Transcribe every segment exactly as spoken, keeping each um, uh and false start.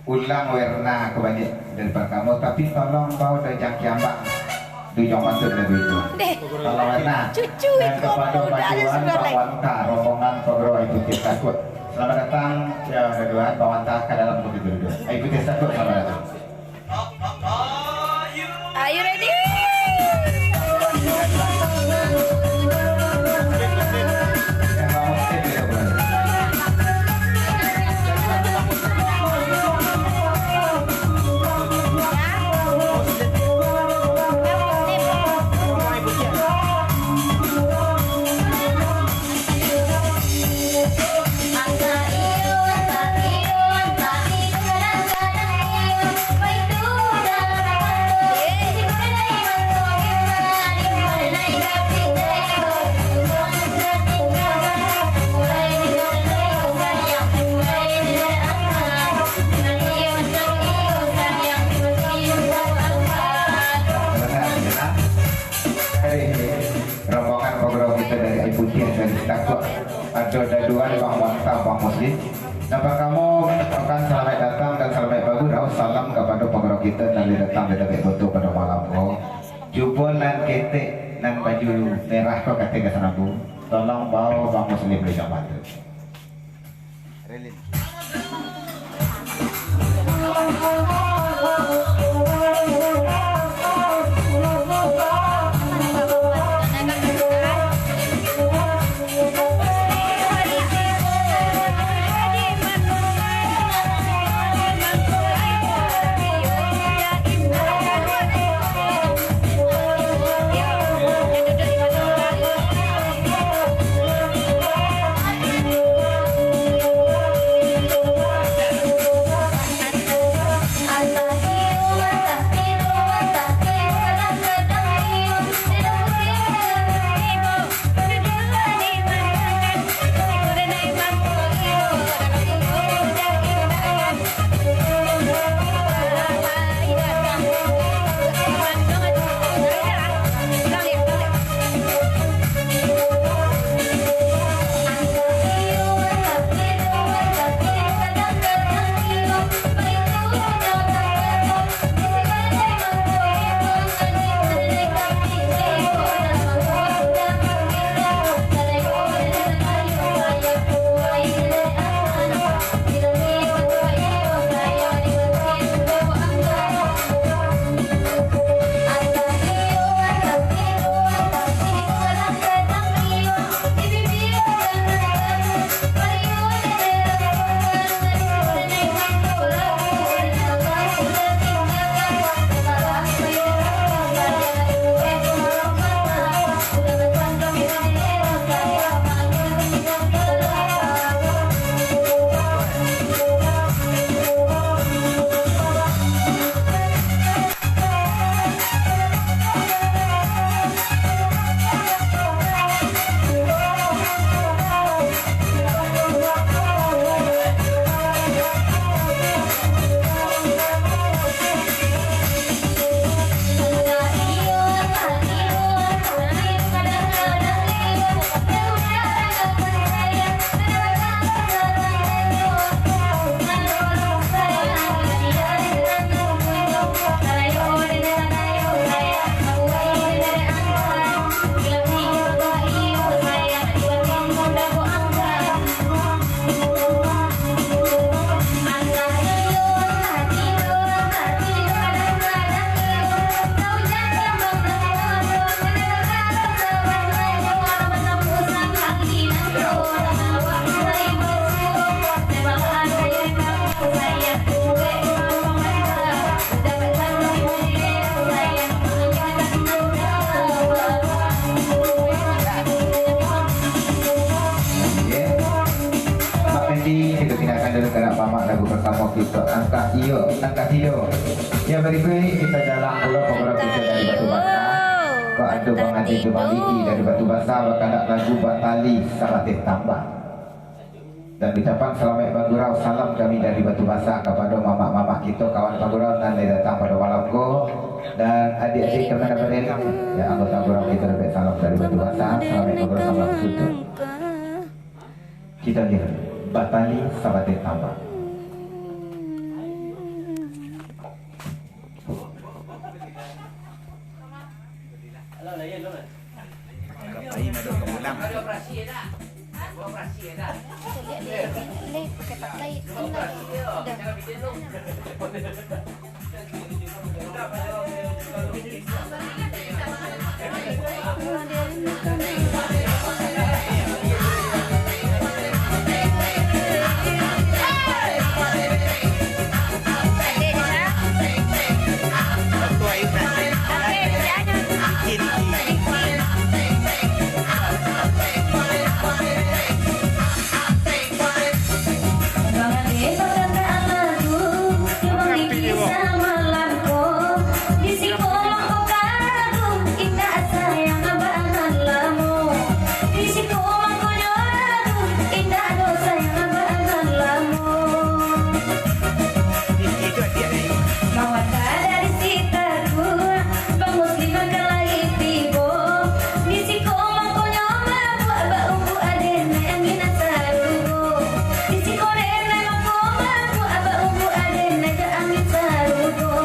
Ulang werna ka baliak dari partamo, tapi tolong bao dari jangkiambak di ujuang patuik dari itu. Deh. Tolong werna. Cucu dan iko kapado mah udah ada paduan sudah, Bang Lai. Wanta, rombongan pagawai Putih Takut. Selamat datang, ya, paduan Bang Wanta ka dalam Putih Duduk. Ayo, Putih Takut, selamat datang. Are you ready? Rombongan pagawai kita dari Air Putih dari Takut, ado daduan Bang Wanta, Bang Muslim. Nan partamo, ucapkan salamaik datang dan salamaik baru, rauh salam kapado pagawai kita nan lah datang dari Tabek Boto pado malam ko. Cubo nan ketek, nan baju merah ko, katik ka sanambu, tolong bao Bang Muslim dari Jambatu. Iyo, nan katigo. Yang barikuik, kita jalang pulo pangurau kita dari Batu Basa. Kok ado Bang Andi Jumaliki dari Batu Basa, bakandak lagu Batali Sabateh Tambang. Dan ucapan salamaik bagurau, salam kami dari Batu Basa kapado mamak-mamak kito, kawan pagurau nan lai datang pado malam ko, dan adiak-adiak kami nan barani, ya, anggota gurau kito dapek salam dari Batu Basa, salamaik bagurau, salam suntuak. Kito liek, Batali Sabateh Tambang. Kapai mado ka pulang. Bang Wata dari Sitakuak, Bang Muslim ka lai tibo. Di siko mangkonyo mabuak, baumbu aden naiak angin sarugo. Di siko den naiak mangko mabuak, baumbu aden naiak angin sarugo.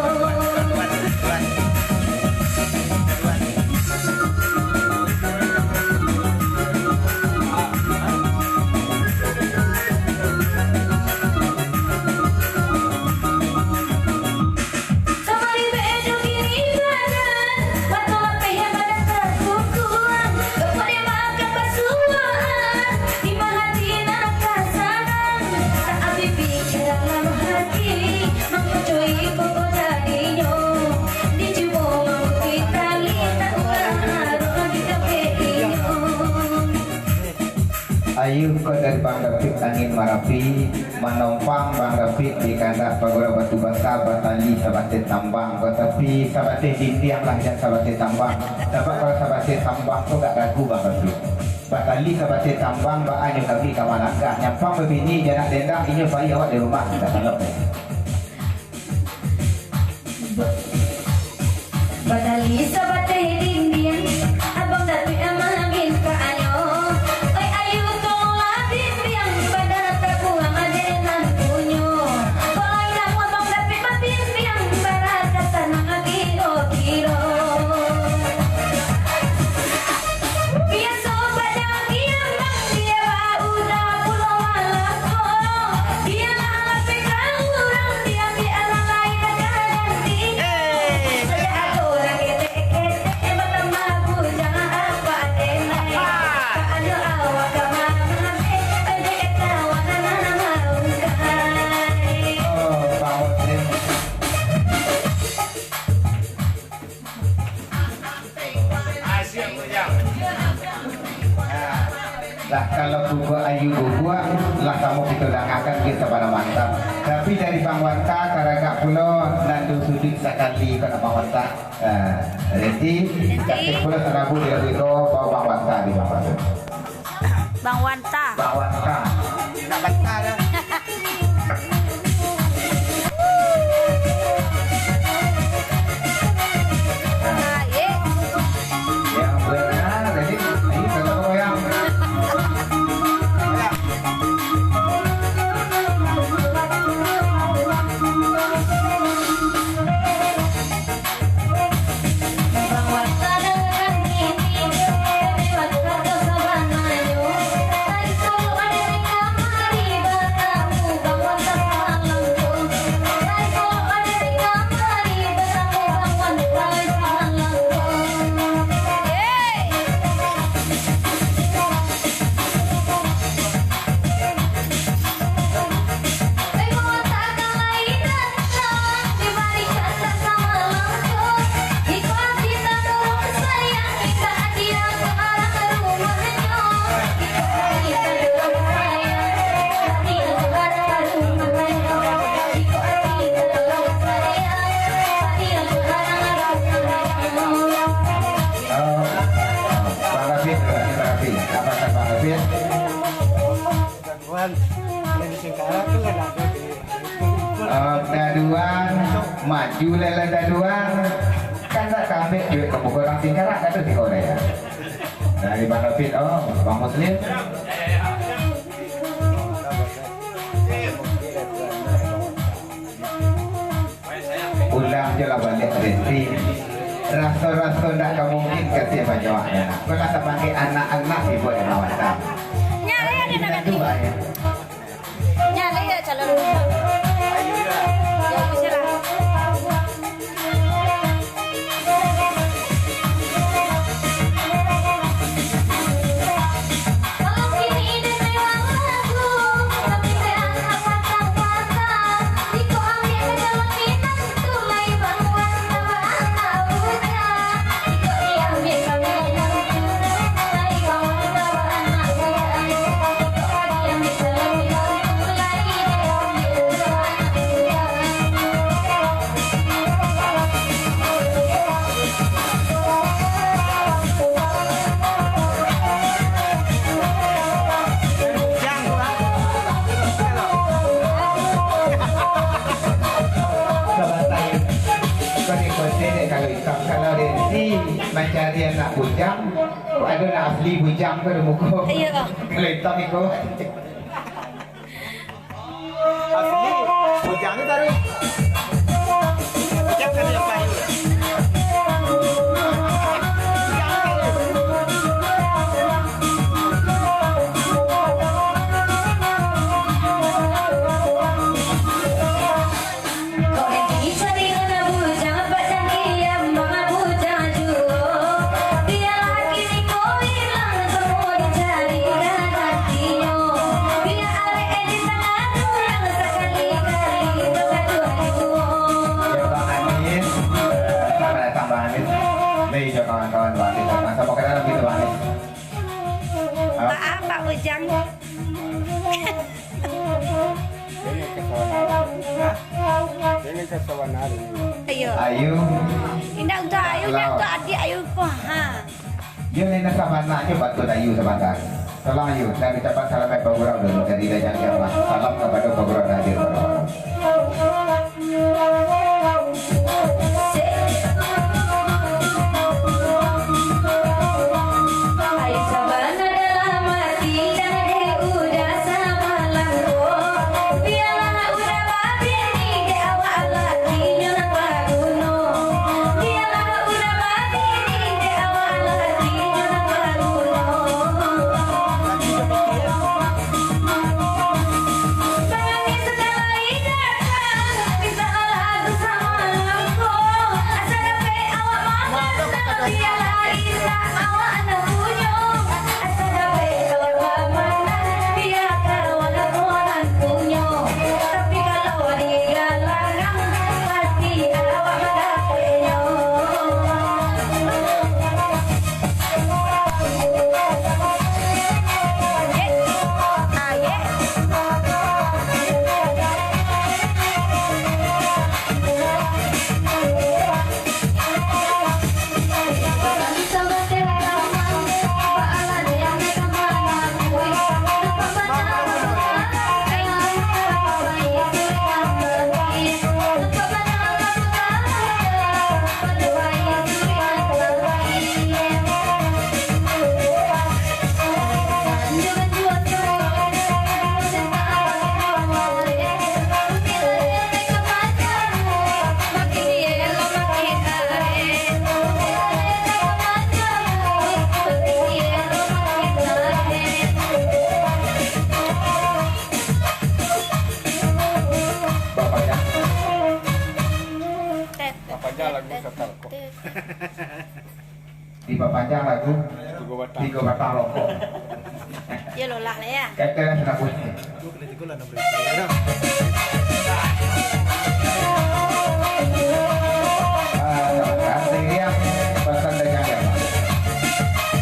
Ayu ko dari Bang David Angin Marapi, manompang Bang David di kandak pagurau Batu Basa, batali sabateh tambang, batapi sabateh dindiang lah jan sabateh tambang. Sabab kalau sabateh tambang tu agak ragu Bang David. Batali sabateh tambang, baa nyo kami ka malangkah. Nyampang babini jan nak dendang, inyo pai awak di rumah, indak salah. Batali sabateh dindiang, abang Datuak mamintaanyo. Oi ayu tolonglah bimbiang, bana tabuang ade nan punyo. Kok lai kamu abang Datuak babimbiang, bara ka sanang kiro-kiro. Biaso padakian nan dia baudah pulo malam ko. Dia nak lapehkan urang, dia ambiak urang lain ka ganti. Eh. Saja ado urang ketek-ketek, batambah bujang apa denai. Apa? Tak ada awak ka mangambek, pendek kawan nan maukai. Oh, bangun, Lim. Lah, kalau bubuak ayu bubuak, lah samo kito dangakan kito sabana mantap. Tapi dari Bang Wanta, karagak pulo, nan dusuduik sakali ko nak Bang Wanta. Ah, Reti, Reti. Kasih pulo sarabu di lagu iko, bawa Bang Wanta di Bang Wanta. Bang Wanta. Bang Wanta. Nak bantah dah. Ah, ye. Yang benar, jadi, ini kalau goyang. Goyang. Om Daduang, maju lah, lah Daduang. Kan nak ka ambiak duit ka muko urang Singkarak, ka tu siko deh, ya. Dari Bang David, oh, Bang Muslim. Ulang jo lah baliak, Renti. Raso-raso ndak ka mungkin ka sia banyak. Ko lah tapanggil anak-anak ibu yang awak. Nyo, ayo, ayo, ayo. Itu banyak. Nyo, ayo, calon. Yo, bisa lah. Kalau itam, kalau Renti mancari anak bujang, kok ado nak asli bujang tu di muko. Iyo. Kalau itam iko. Asli, bujang tu taruih. Bujang kan yang payu. Yo, Bang Anis. Selamat datang, Bang Anis. Lai jo kawan-kawan Bang Anis. Nah, samo kenal gitu, Bang Anis. Ah. Maaf, Pak Ujang. Ini kasawan hari. Hah? Ini kasawan hari. Ayo. Ayu. Indak untuk Ayu, indak untuk adik Ayu ko. Ha. Yo, Nina Sabana, nyo bantu Ayu sabanta. Tolong Ayu, dan ucapan salam dari Pak Gurau dulu dari Raja Kiamat. Salam kepada Pak Gurau dan hadir pada malam. Bapak ya. Bapak ya, lagu Satar. Dipapanjang lagu Tigo Batang. Tigo Batang Rokok. Yo, lolah lah ya. Kata lah sudah bunyi. Ah, kawan-kawan, saya lihat pesan dari kami apa?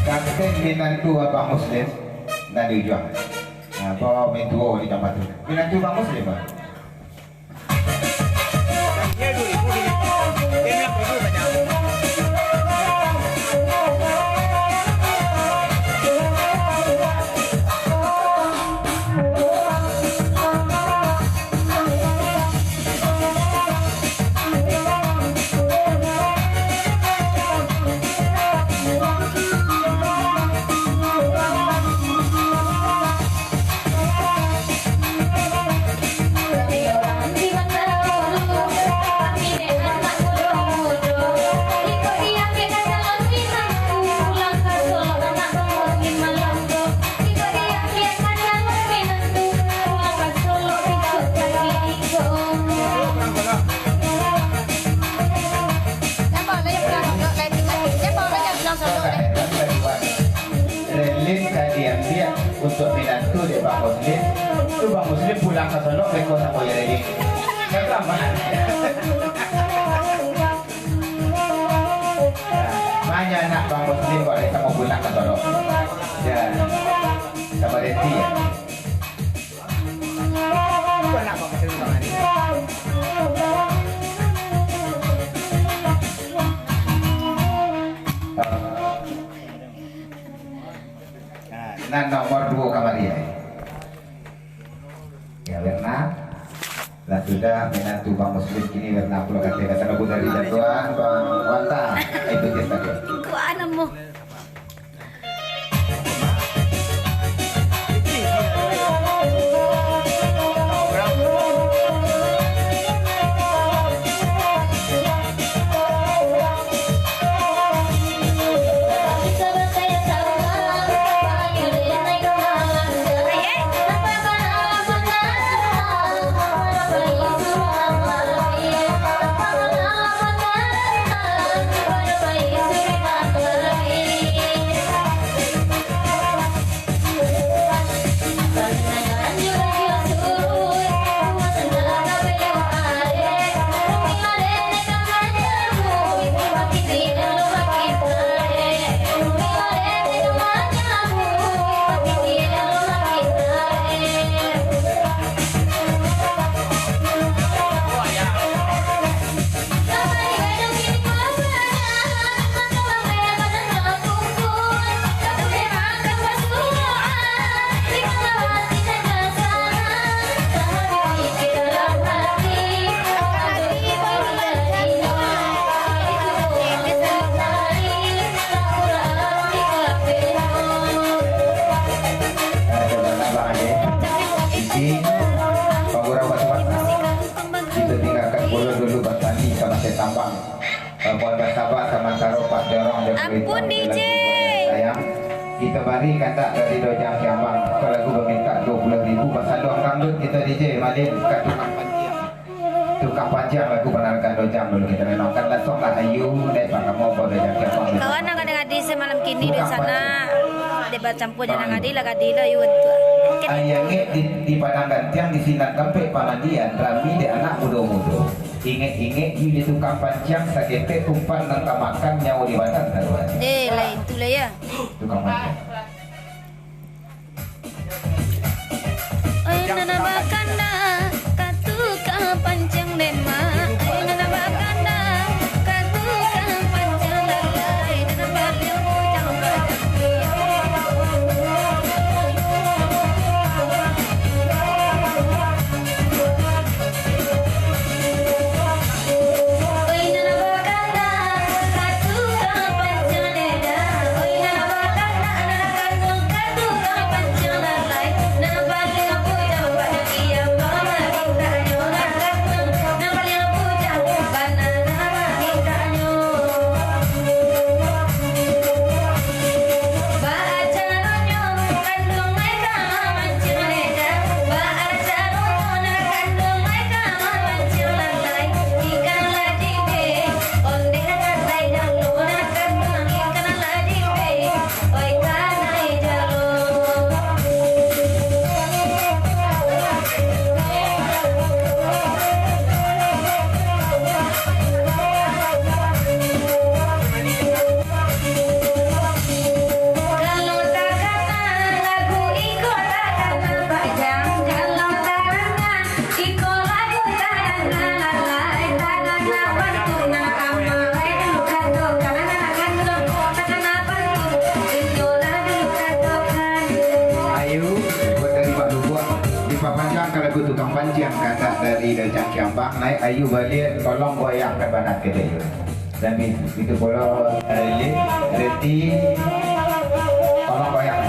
Kapten minantu Abang Muslim, ndak di ujuang. Nah, bawa main duo di gambar tu. Minantu Abang Muslim, Bang. Tu Bang Muslim pulang ka Solok, beko samo Yeri. Kan lamo. Banyak anak Bang Muslim kok, samo pulang ka Solok. Ya. Sabar, Eti, ya. Nah, nan nomor duo kamari, ya. Ya, Werna. Lah sudah, minantu Bang Muslim kini Werna pulo katai, kata lagu dari Jatuan, Bang Wanta. Itu dia saja. Kuat namo. Kito tinggakan pulo dulu batani ka Masih Tambang. Eh, mohon basaba samantaro Pak Jorong dan Ampun, kereta D J. Sayang. Kita bari kandak dari Dojang Kiambang. Kalau lagu bamintak dua puluh ribu, basaluang dangdut kita D J, Malin, ka tukang panciang. Tukang panciang lagu panarikan Dojang dulu kita renungkan. Langsung lah Ayu, naik pangkamu, bawa Dojang Kiambang. Kawan nan ka dangadi samalam kini di sana, dek bacampur jo nan gadi lah, gadi lah, Ayu, bantuak. Ayangik di, di Padang Gantiang, di sinan tampek pamandian, rami dek anak mudo-mudo. Ingek-ingek yu di tukang panciang, saketek umpan nan tamakan, nyawo di batang taruhan. Eh, lah itulah ya. Tukang panciang. Oi, nana bakanda, ka tukang panciang demak. Oi, nana bakanda, ka tukang panciang lalai. Nana baliau bujang bajang. Ayu, buat dari Pak Lubuak, dipapanjang ka lagu Tukang Panciang, kandak dari Dojang Kiambang, naik Ayu baliak, tolong goyangkan badan ka Ayu. Dan bi-, bitu pulo, eh, Lin, Reti, tolong goyang.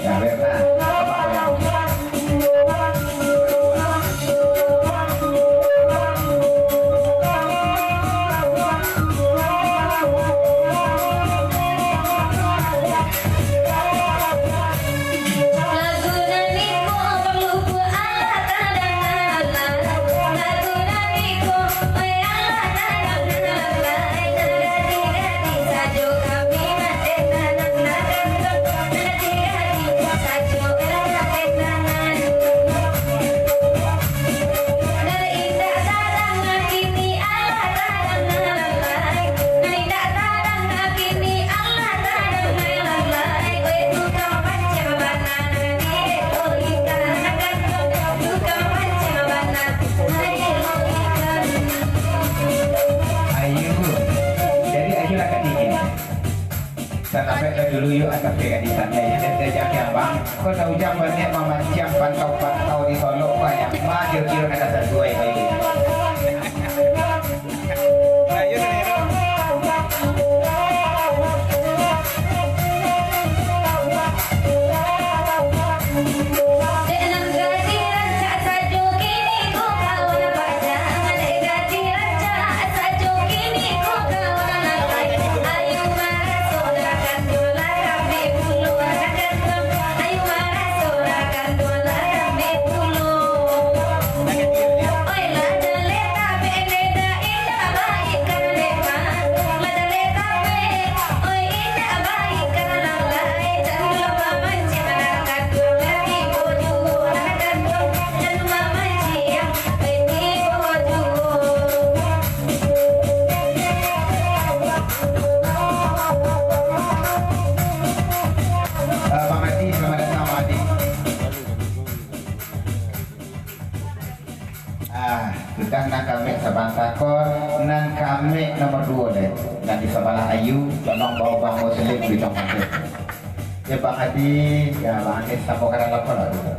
Ya, Berna, tolong goyang. Tampek ka dulu yuk, ateh ka di sana, ya. Dek, dek, jangan, Bang. Kau tahu, jangan banyak mamancang pantau-pantau di Solok, Bang, ya. Ma, kiro-kiro kada sasuai, Bang. Eh, Bang Adi, selamat datang, Bang Adi. Ah, sudah nan kamek sabanta ko, nan kamek nomor duo deh. Nan di sabalah Ayu, tolong bawa Bang Muslim di tongah tu. Ya, Bang Adi, ya, Bang Adi, samo ka dalam ko lah dulu.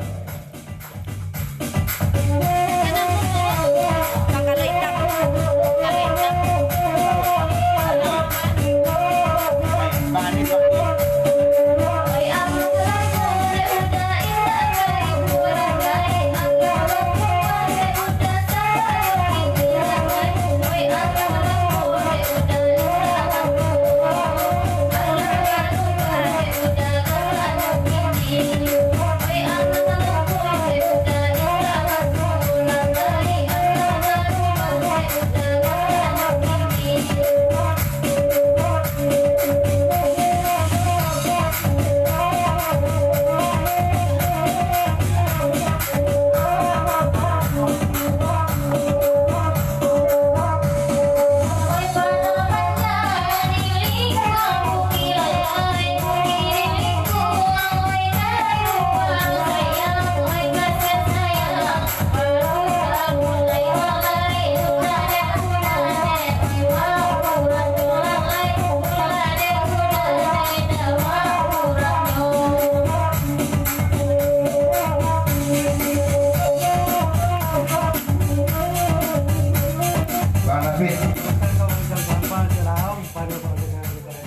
Bang David.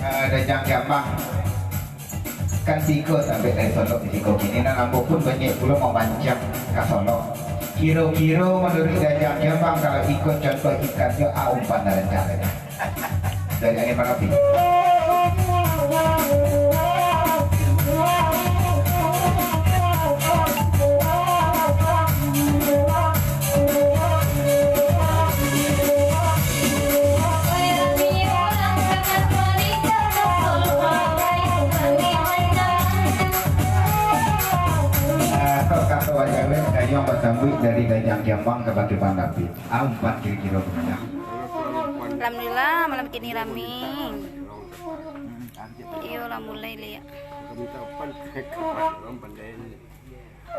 Eh, Dajang Jambang. Kan tigo tampek dari Solok di siko kini, nan ambo pun banyak pulo mamancang ka Solok. Kiro-kiro manuruik Dajang Jambang, kalau iko contoh ikannyo, a umpan nan rancak tadi. Dari angin marapi. Ah, kok kato wajar weh, dayuang basambuik dari Dajang Jambang ka Batu Pandapi. Ah, umpan kiro-kiro bagalah. Alhamdulillah, malam kini rami. Iyo lah, mulai liak.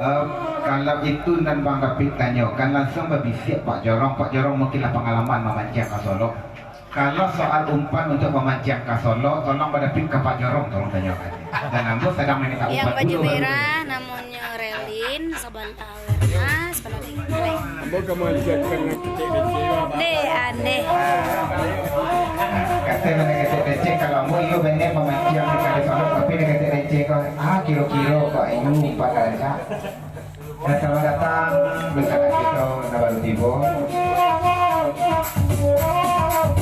Em, kalau itu nan Bang David tanyo, kan langsuang babisiak Pak Jorong. Pak Jorong mungkin lah pangalaman mamancang ka Solok. Kalau soal umpan untuk mamancang ka Solok, tolong Bang David ka Pak Jorong, tolong tanyokan. Dan ambo sadang maminta umpan dulu, baru. Yang baju merah namonyo Relin, saban-, ah, sabanari. Ambo ka mancang ka nan ketek kecek, Bang. Deh, aneh. Kato nan ketek kecek, kalau ambo iyo bana mamancang di Solok, tapi nan ketek kecek ko, ah, kiro-kiro ko, iyo umpan ka rancak. Dan selamat datang, dunsanak kito nan baru tibo.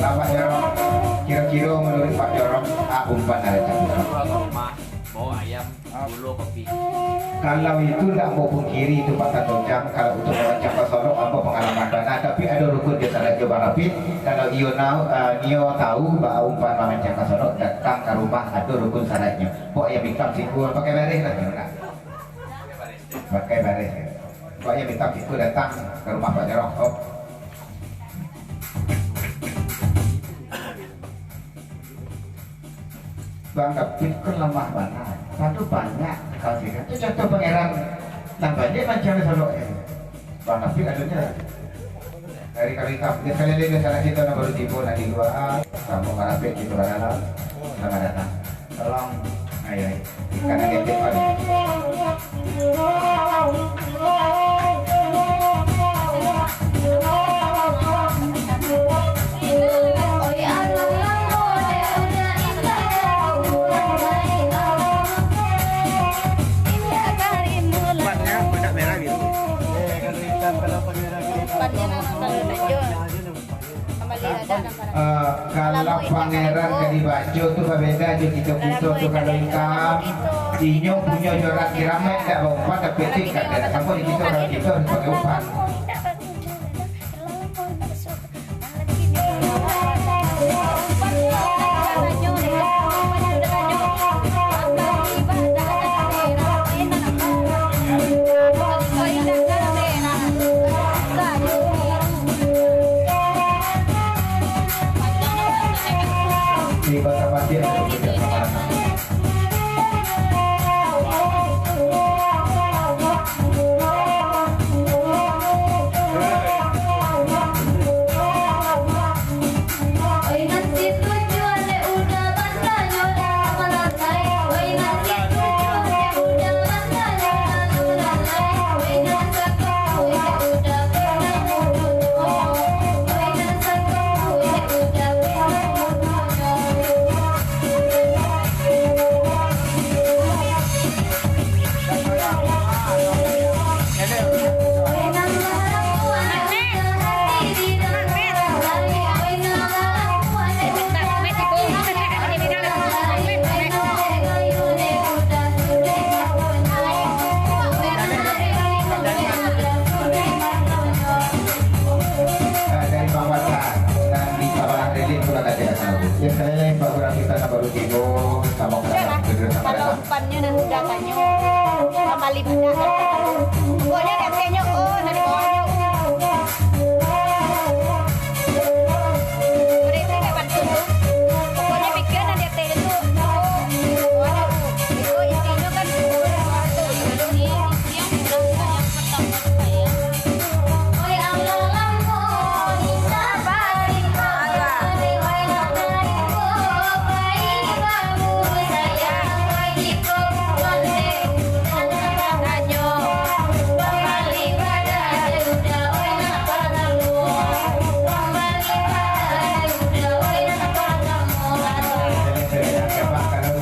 Lah, Pak Jorong, kiro-kiro manuruik Pak Jorong, a umpan nan rancak. Rumah, bawa ayam, gulo, kopi. Kalau itu ndak ambo pungkiri itu, Pak Tantojang, kalau untuk mamancang ka Solok, ambo pangalaman bana, tapi ado rukun jo saraik jo, Bang David. Kalau iyo nau, eh, nio tahu baa umpan mamancang ka Solok, datang ka rumah, ado rukun saraiknyo. Bawa ayam itam sikua, pakai bareh lah, ndak? Pakai bareh. Kok yang minta piko datang ka rumah Pak Jorong, oh. Bang David kan lamah bana. Pado banyak kasih kan. Tu contoh pangeran nan banyak mancang di Solok ni. Bang David adonyo dari Kalitam. Dia sekali lagi sanak kito nan baru tibo, nan di lua. Samo marapek kito ka dalam. Selamat datang. Tolong, ayo, ikan aja cepat. Depannya merah biru. Depannya nama kalau hijau. Eh, kalau pangeran ka dibaco tu babeda jo kito-kito tu. Kalau ikam, inyo punyo corak kiramaik, ndak baumpan, tapi tu ikan, ndak samo di kito. Kalau kito harus pakai umpan. Dari Bang Watan, dan di Sabalah Kredit pun ada tidak tahu. Ya, sekali lagi, Pak Guru, kita nak baru tiga, sama-sama. Kalau umpannya nan udah tanyo, kambali baliak. Pokoknya, dia tengok, oh, dari bawahnya, oh. Mereka nggak bantu tu. Pokoknya, pikiran yang dia tengok tu, oh, oh, ada, oh, itu intinya kan, oh, itu, itu, ini, ini yang bilang, yang pertama saya.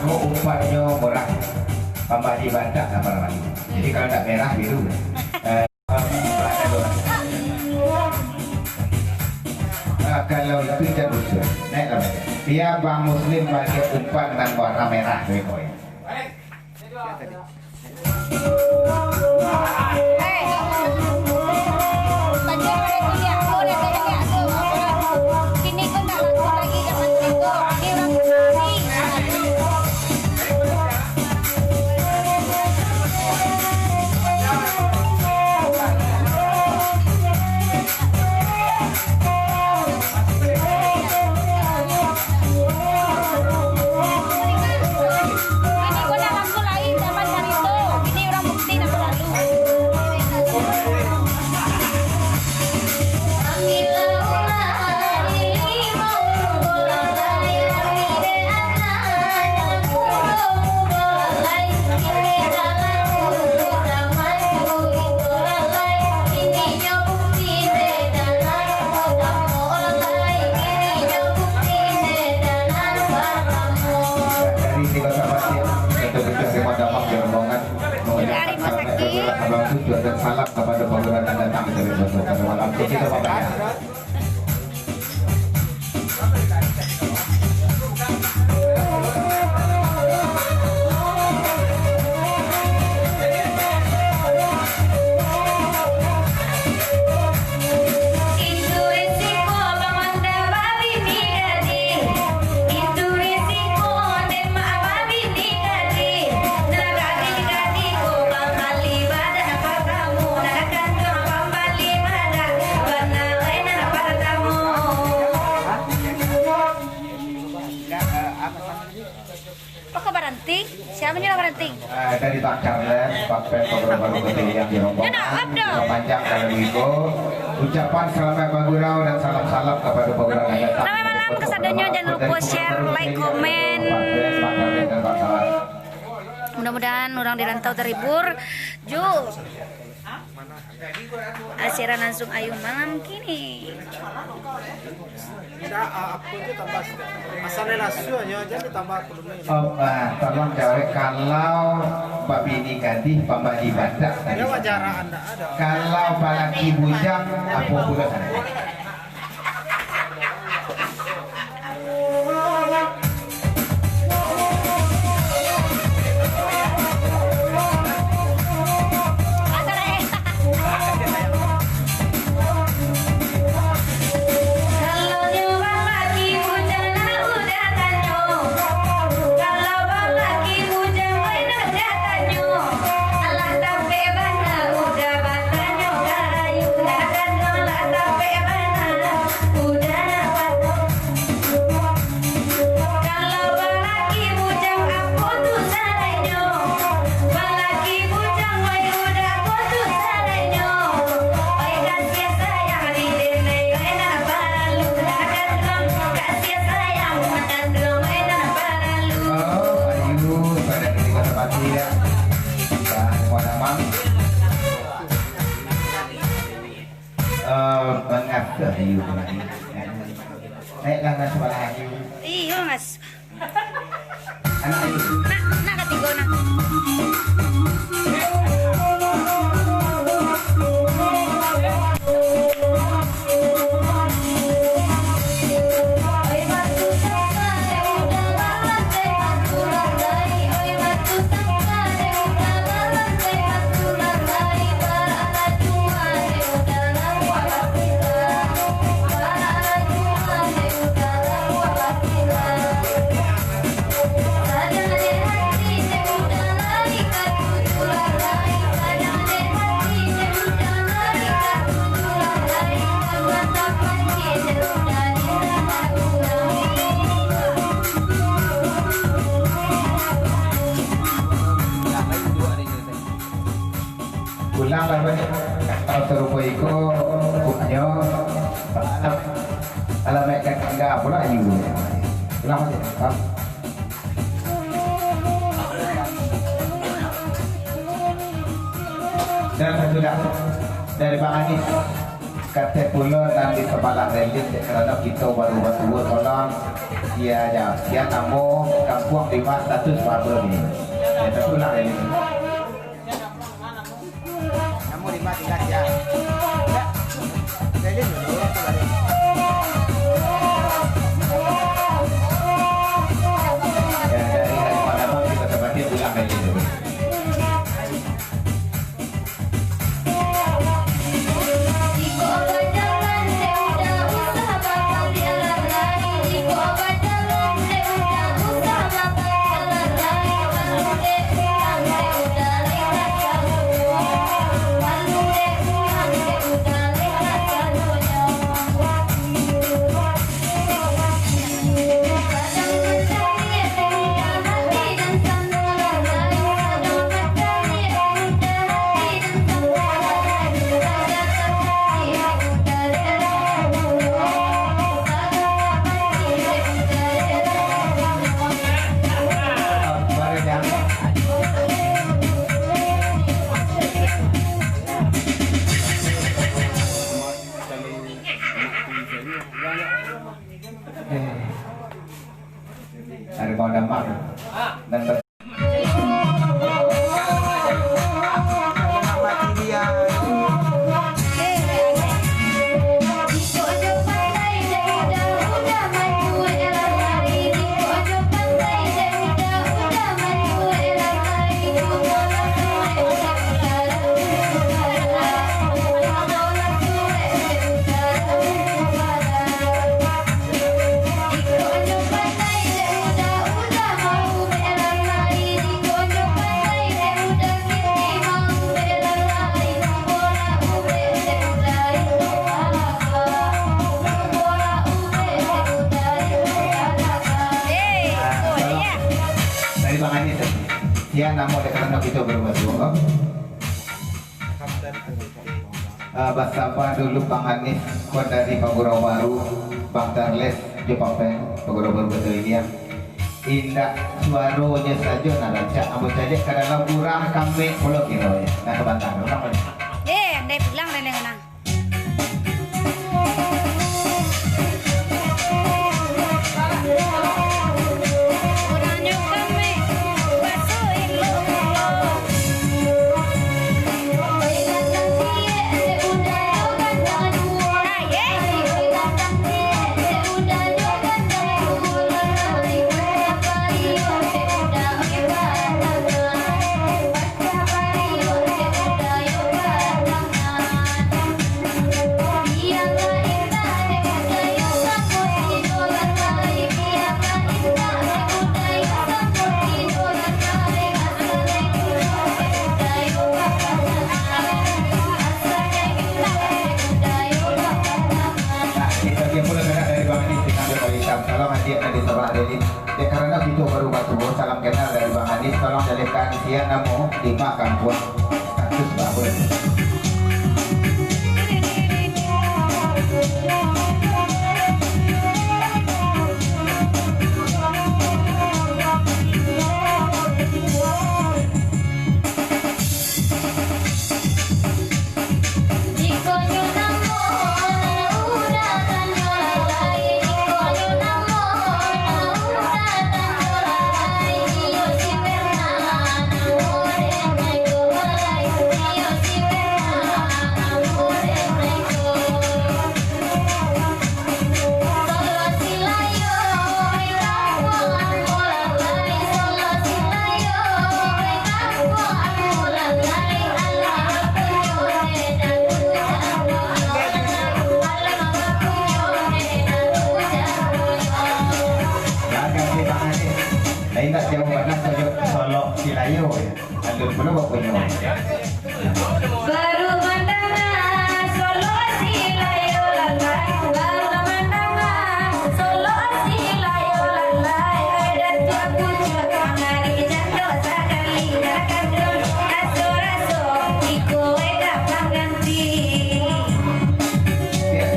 Kalau umpanyo murah, kambali baliak lah, Pak Ramli. Jadi, kalau ndak merah, biru. Eh, Ah, kalau itu tidak usah. Naiklah, Bang. Biar Bang Muslim pakai umpan nan warna merah, Bang, ya. Dari tiga sahabat yang terpecah di Padang, di rombongan, mengucapkan salam kepada Tujuan dan salam kepada Pangeran yang datang dari Batu pada malam ini. Kita bawa ya. Apa kau baranti? Siapa nyo lah baranti? Ah, dari Bang Charles, Bang Pen, Bang Guru, Bang Guru yang di rombongan. Yo, nak, up dong. Panjang kalau ibu. Ucapan selamat bagurau dan salam-salam kepada bagurau yang datang. Selamat malam kasadonyo, jangan lupa share, like, komen. Bang Pen, Bang Charles, dan Bang Sawan. Mudah-mudahan urang di rantau terhibur. Ju. Siaran langsung Ayu malam kini. Indak, ah, apo tu tambah, asal nasuahnyo aja ditambah kurungnyo. Om, ah, tolong jawab, kalau babini gadih, pambali badak tadi. Yo, wajar, ndak ado. Kalau balaki bujang, apo pulo tadi? Oh, Ayu, pada dari Kota Batu, ya. Bang Muhammad Aman. Eh, mangasuh Ayu kemari. Naiklah, ngasuh lah Ayu. Iyo, ngasuh. Anak Ayu. Nak, nak katigo, nak. Pulang lah, Bang. Kalau sarupo iko, bukanyo, alamat kan tingga pulo, ayu. Pulang, Bang. Dan satu dah, dari Bang Anis. Katek pulo nan di sabalah railing, dek karano kito baru batuo, tolong, sia ja, sia namo, kampuang di ma, status baa ni. Yo, tatulah railing. Namo di ma, tingga sia. Railing dulu, tu baliak. Yo, dari, dari Padang, kito tampati pulang railing dulu. Dari Padang, Bang. Dan Ya, namo dek karano kito baru batuo. Ah, basaba dulu Bang Anis, ko dari Pagurau Baru, Bang Charles, jo Pak Pen, Pagurau Baru Batu Iliang. Indak suaronyo sajo nan rancak, ambo caliak ka dalam urang kami pulo kiro, ya. Nah, kabantang, urang mana? Eh, andai pulang, andai nang. Nah, kito pulo kena dari Bang Adi, tinggal di Bali Hitam. Tolong adiak dari Sabah Delhi. Dek karano kito baru batuo, salam kenal dari Bang Adi. Tolong jalehkan sia namo di kampuang status baru. Lain tak jauh bana, Solok Silayo, ya. Alun pulo bapunyo. Baru mandanga Solok Silayo lalai, baru mandanga Solok Silayo lalai, ai Datuak Pucuak mangari jando sakali, takandung raso-raso iko ka pangganti. Ya.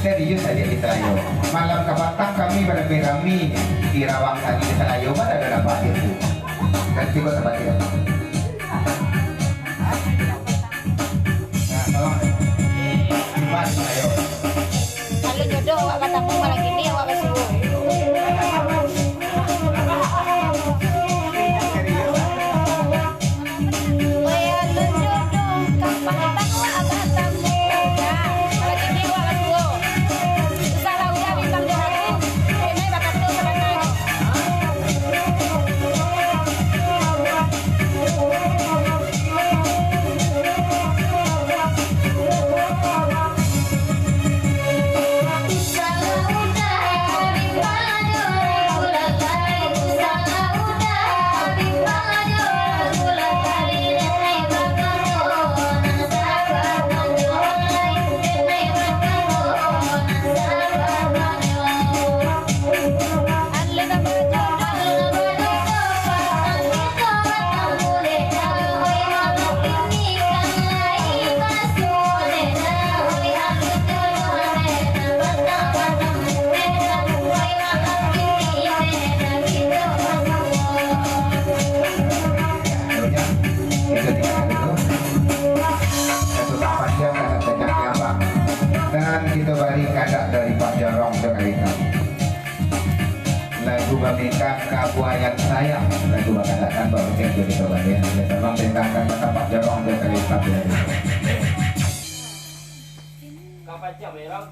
Serius aja kita, ayo. Malam kapatang kami barami-rami di Rawang tadi di Salayo, mana ada dapat itu. Dan tiba tempat dia. Nah, tolong. Tiba di Salayo. Kalau jodoh awak batamu, malam ini awak basuo. Dan kita bari kandak dari Pak Jorong Jakarta. Lagu Bamingkang Kabuayan Sayang, lagu bakadakkan Bamingkang jadi kabuayan. Ya, tolong tentangkan mata Pak Jorong Jakarta. Kapan jam, ya, Rong?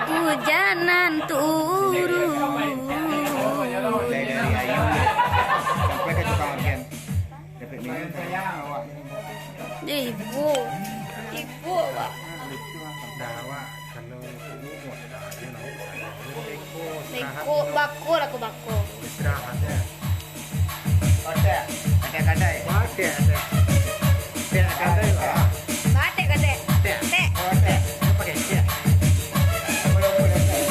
Hujanan turun. Ibu, ibu, Wak. Beko, bako lah ko bako. Istirahat, ya. Otek, otek kadai. Otek, otek. Otek kadai, Pak. Batek, batek. Otek. Tek. Otek. Apa dia? Tek. Apa dia?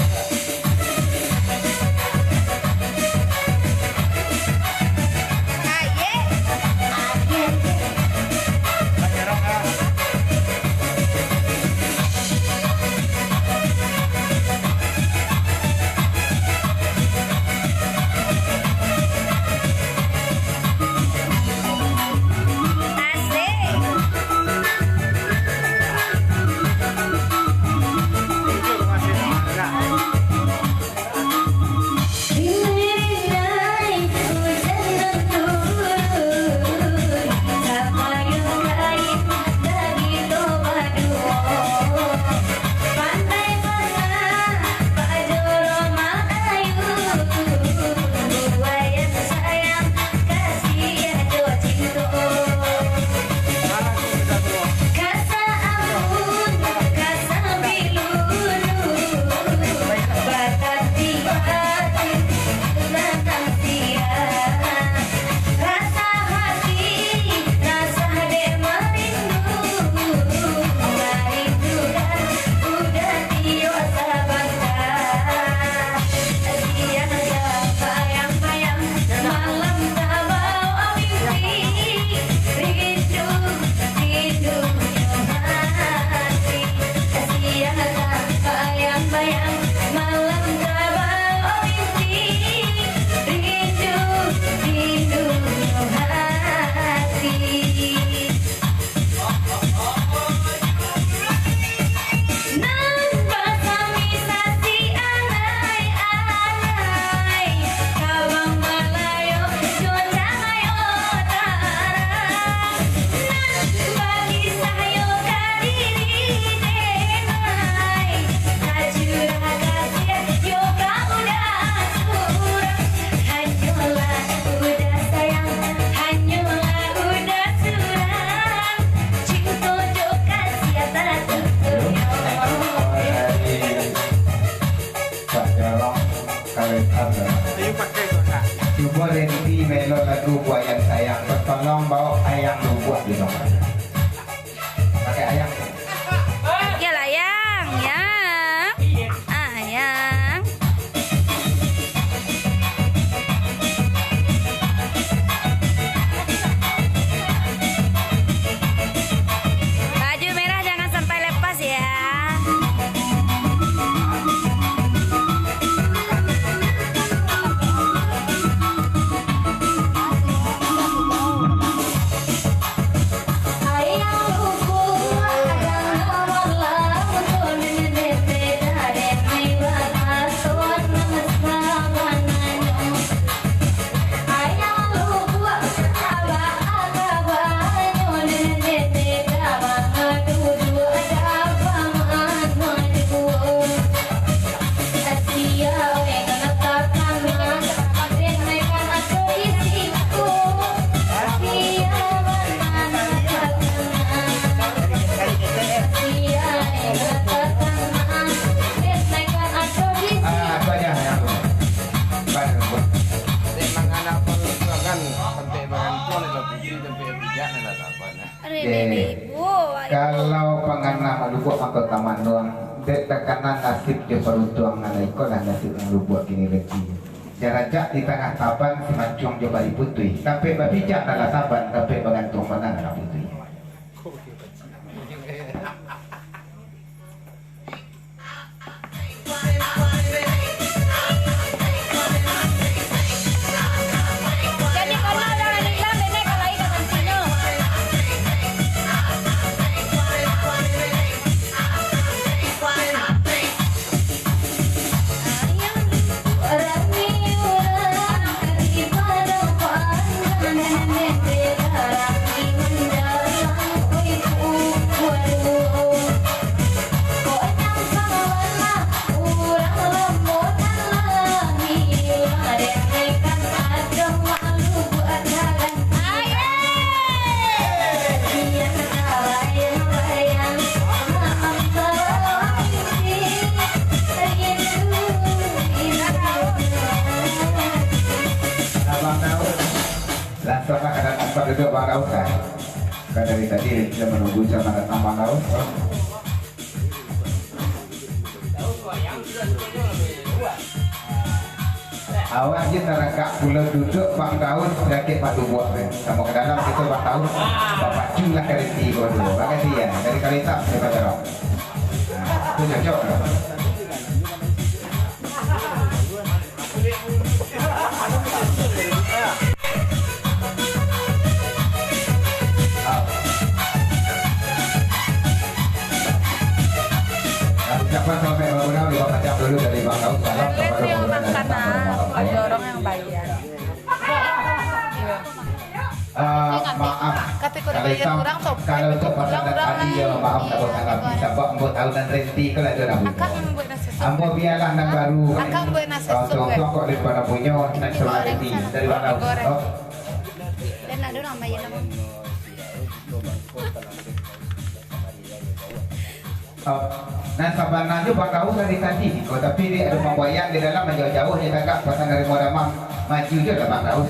Lubuak mangko tamanuang, dek takana nasib jo paruntuangan, ikolah nasib urang Lubuak kini lagi. Jarajak di tangah taban, simancuang jo bari putuih, tampek babijak nan lah taban, tampek bagantuang manang lah putuih. Abang Daud, langsuang lah ka dalam tempat duduk Abang Daud lah. Kan dari tadi kita menunggu zaman datang Abang Daud. Awak je taragak pulo duduak Bang Daud, sakik Pak Lubuak tu. Samo ka dalam kito Bang Daud, bapacu lah kareti ko tu. Makasih ya, dari kareta saya pacarok. Nah, tu cocok tu. Ucapan selamat bangunan lima macam dulu dari Bang Daud. Salam kepada Level yang bangunan makanan, dan orang yang bayar. Iya. Ah, maaf. Kalau itu, kalau itu pasangan tadi, ya, maaf, tak bertanggapi. Sabab ambo tahu nan renti kalau ada rambut. Akang yang buat nasi sup. Ambo biarlah nan baru. Akang buat nasi sup, kan? Contoh kok dari mana punya, nak sebelah renti. Dari mana? Goreng. Oh. Dan ada orang bayar nama. Ah, nan sabananyo Bang Daud dari tadi, oh, tapi dia ada pambayang di dalam, jauh-jauh dia tagak, pasang dari Muara Mam, maju je lah Bang Daud.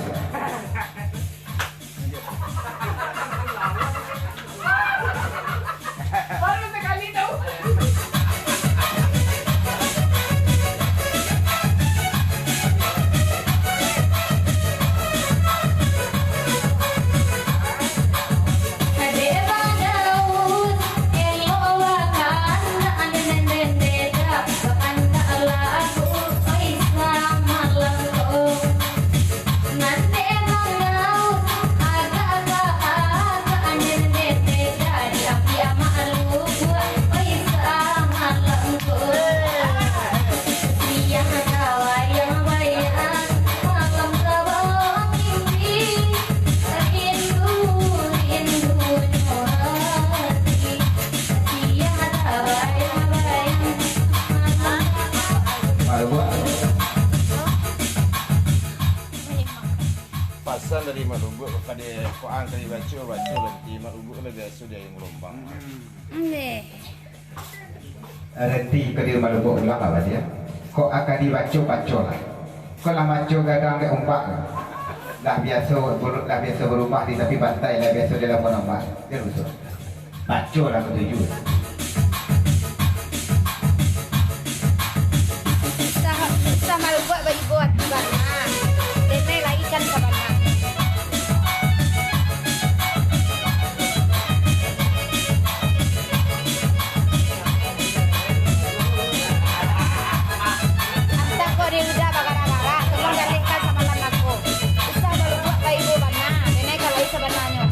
Baru sekali tahu. Pasan dari Mak Lubuak kepada Koang ka dibaco, baco nanti Mak Lubuak lah biaso di Ayam Gelombang. Ndeh. Reti ko di Mak Lubuak ulang lah, Pak, ya. Kok akan dibaco, bacolah. Kok lah maco gadang dek umpak. Lah biaso, lah biaso barumah di tapi pantai, lah biaso di labuah ombak. Dia rusuh. Baco lah katuju. Susah, susah malubuak baibo ati bana. Denai lai kan sabana. Antah ko dek uda bagara-gara, tolong jalehkan samalam nako. Susah malubuak baibo bana. Denai ka lai sabananyo.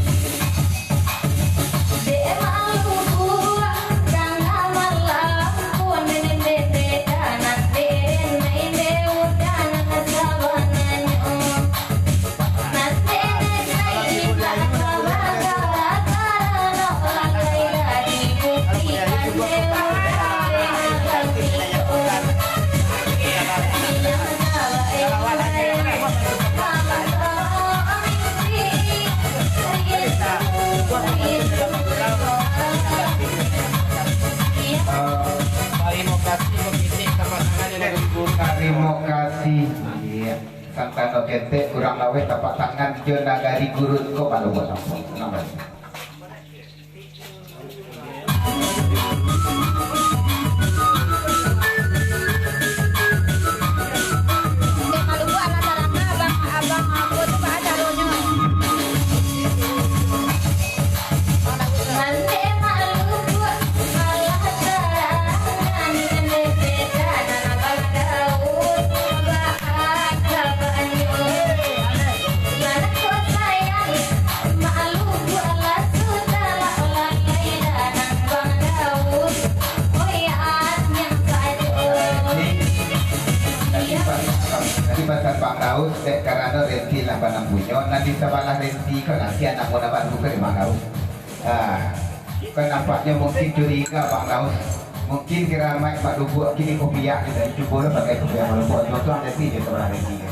Tarimo kasih, Bang Itik, tapak tangan yang beribu. Tarimo kasih. Iya. Santano ketek, kurang laweh tapak tangan jo nagari gurun ko malu buat apa? Nambah. Dek karano Renti lah banam punyo, nan di sabalah Renti ko lah, si anak muda baru ko di Bang Daus. Ah, kan nampaknyo mungkin curiga Bang Daus. Mungkin kira Mak Dubuak kini kopiak gitu, cubo lah pakai kopiak malupok. Contoh Renti di sabalah Renti ko.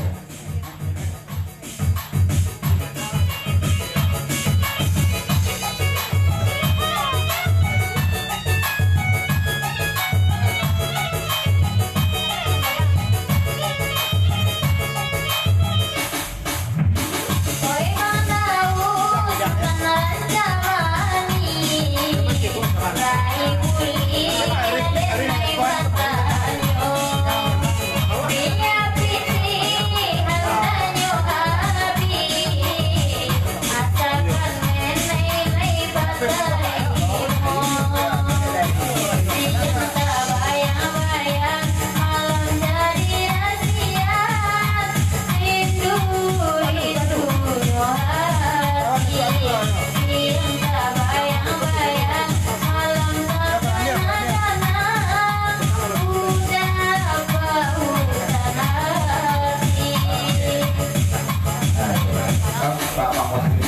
Pak Bang Muslim.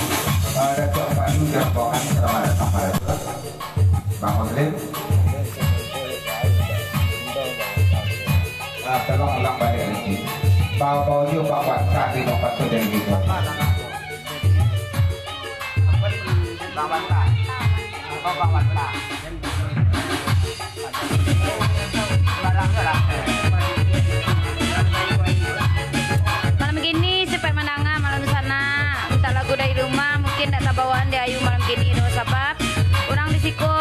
Ah, Datuk Pandu Jambangan, selamat datang, Pak Datuk. Bang Muslim. Ah, tolong ulang balik lagi. Bawa-bawa juga Bang Wan, tapi Bang Wan tu dari Bintang. Bang Wan. Bang Wan. Malam kini, siapa nan mandanga malam di sana, minta lagu dari rumah, mungkin ndak tabawaan di Ayu malam kini doh, sabab urang di siko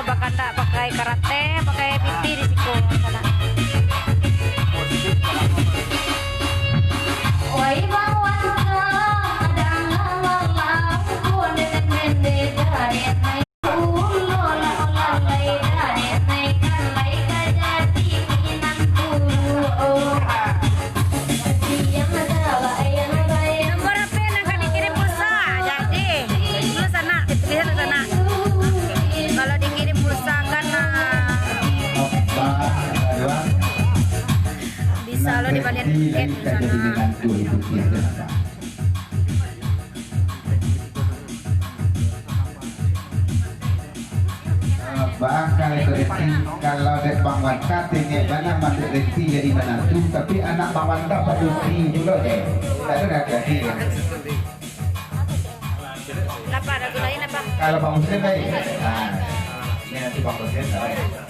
bakandak pakai karate, pakai piti di siko sana. Oi, bawa tu, danga malam, kunden-kunden dari Nomor H P nan ka dikirim pulsa, jadi. Dulu sanak, bisa tu sanak. Kalau dikirim pulsa kan, ah, bisa lo dibalian tiket di sana. Bakal itu Renti, kalau dek Bang Wanta, tengok bana mandek Renti jadi manantu, tapi anak Bang Wanta padusi pulo deh. Tak ada laki-laki ya. Apa, lagu lain apa? Kalau Bang Muslim baik. Nah, ini nanti Bang Muslim baik.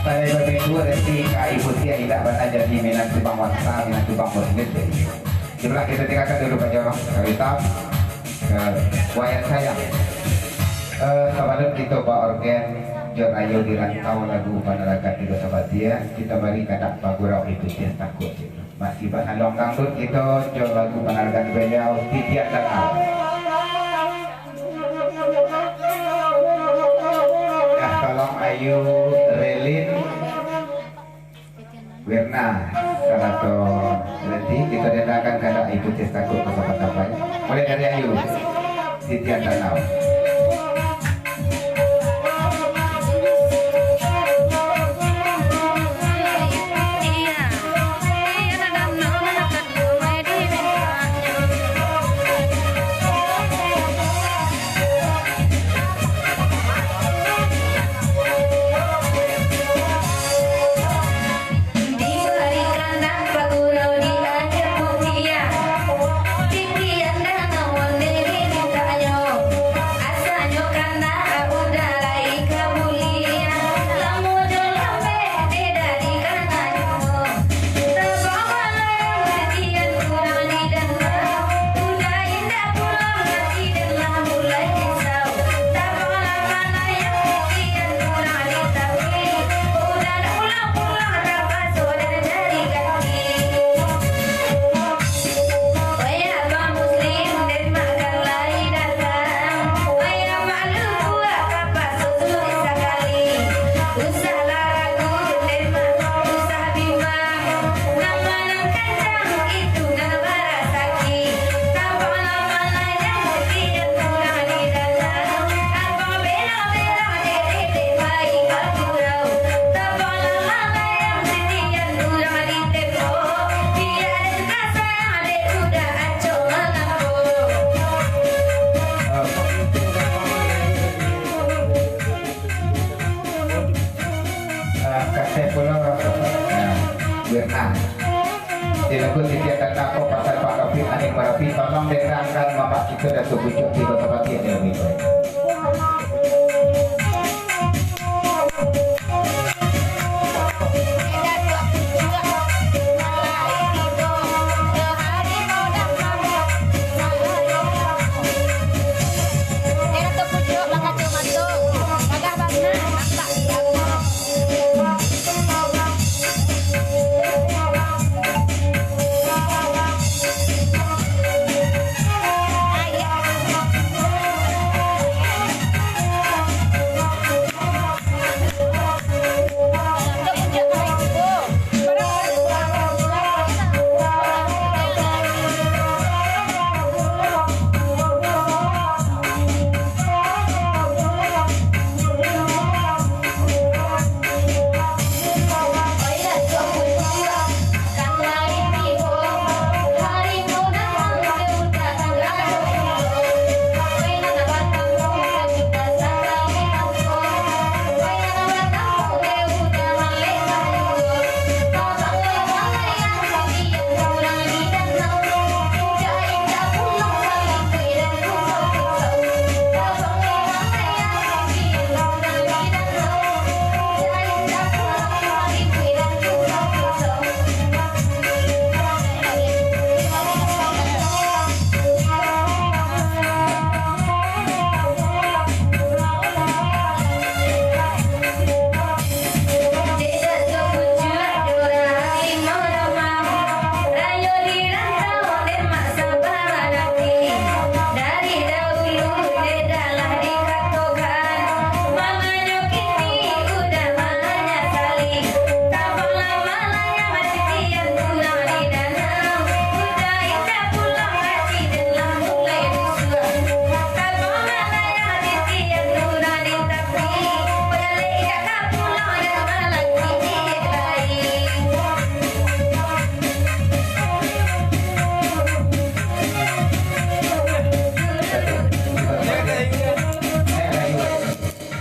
Sampai babindu Renti ka Ibu Tia, indak bana jadi minantu Bang Wanta, minantu Bang Muslim jadi. Itulah, kita tinggalkan dulu Pak Jorong, Kak Witam, eh, Wayan Sayang. Eh, sabalun kito baorgen, jo rayo di rantau lagu Panarakan Tigo Sabatia, kita bari kadak bagurau Ibu Tia Takut. Masih basalong dangdut kito, jo lagu Panarakan Beliau, Titian Danau. Nah, tolong Ayu, Relin, Wirna, sarato Renti, kita dendakan kadak Ibu Tia Takut ke tempat-tempat. Mulai dari Ayu, Titian Danau. Nah, di lagu titian data ko pasal Pak Rafiq, Aning Marapi, tolong dengarkan Mamak kito Datuak Pucuak tigo sabatiah di lagu itu.